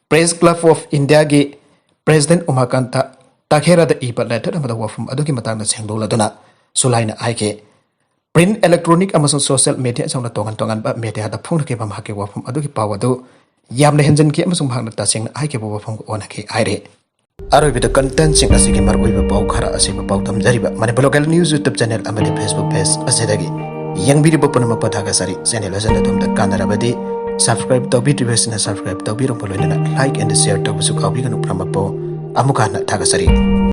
Press Club of Indiaꯒꯤ president ꯎꯃꯥꯀꯥꯟꯇ ꯇꯥꯈꯦꯔꯥꯗ ꯏꯕ letter ꯑꯃꯗ ꯋꯥꯐꯝ ꯑꯗꯨꯒꯤ ꯃꯇꯥꯡꯗ ꯁꯦꯡꯗꯣꯛꯂꯗꯨꯅ ꯁꯨꯂꯥꯏꯅ ꯍꯥꯏꯈꯤ, print, electronic ꯑꯃꯁꯨꯡ social media ꯌꯥꯎꯅ ꯇꯣꯉꯥꯟ ꯇꯣꯉꯥꯟꯕ mediaꯗ ꯐꯣꯡꯅꯈꯤꯕ ꯃꯍꯥꯛꯀꯤ ꯋꯥꯐꯝ ꯑꯗꯨꯒꯤ ꯄꯥꯎ ꯑꯗꯨ ꯌꯥꯝꯅ ꯍꯦꯟꯖꯤꯟꯈꯤ ꯑꯃꯁꯨꯡ ꯃꯍꯥꯛꯅ ꯇꯁꯦꯡꯅ ꯍꯥꯏꯈꯤꯕ ꯋꯥꯐꯝꯒ ꯑꯣꯟꯅꯈꯤ ꯍꯥꯏꯔꯤ꯫ ꯑꯔꯣꯏꯕꯗ contentꯁꯤꯡ ꯑꯁꯤꯒꯤ ꯃꯔꯨꯑꯣꯏꯕ ꯄꯥꯎ ꯈꯔ ꯑꯁꯤꯕꯨ ꯄꯥꯎꯗꯝꯖꯔꯤꯕ Manipur Local News YouTube channel ꯑꯃꯗꯤ Facebook page ꯑꯁꯤꯗꯒꯤ ꯌꯦꯡꯕꯤꯔꯤꯕ ꯄꯨꯝꯅꯃꯛꯄꯨ ꯊꯥꯒꯠꯆꯔꯤ꯫ Channel ꯑꯁꯤꯅ ꯑꯗꯣꯝꯗ ꯀꯥꯟꯅꯔꯕꯗꯤ subscribe ꯇꯧꯕꯤꯗ꯭ꯔꯤꯕꯁꯤꯡꯅ subscribe ꯇꯧꯕꯤꯔꯝꯕ ꯂꯣꯏꯅꯅ like and share ꯇꯧꯕꯁꯨ ꯀꯥꯎꯕꯤꯒꯅꯨ꯫ ꯄꯨꯝꯅꯃꯛꯄꯨ ꯑꯃꯨꯛ ꯍꯟꯅ ꯊꯥꯒꯠꯆꯔꯤ꯫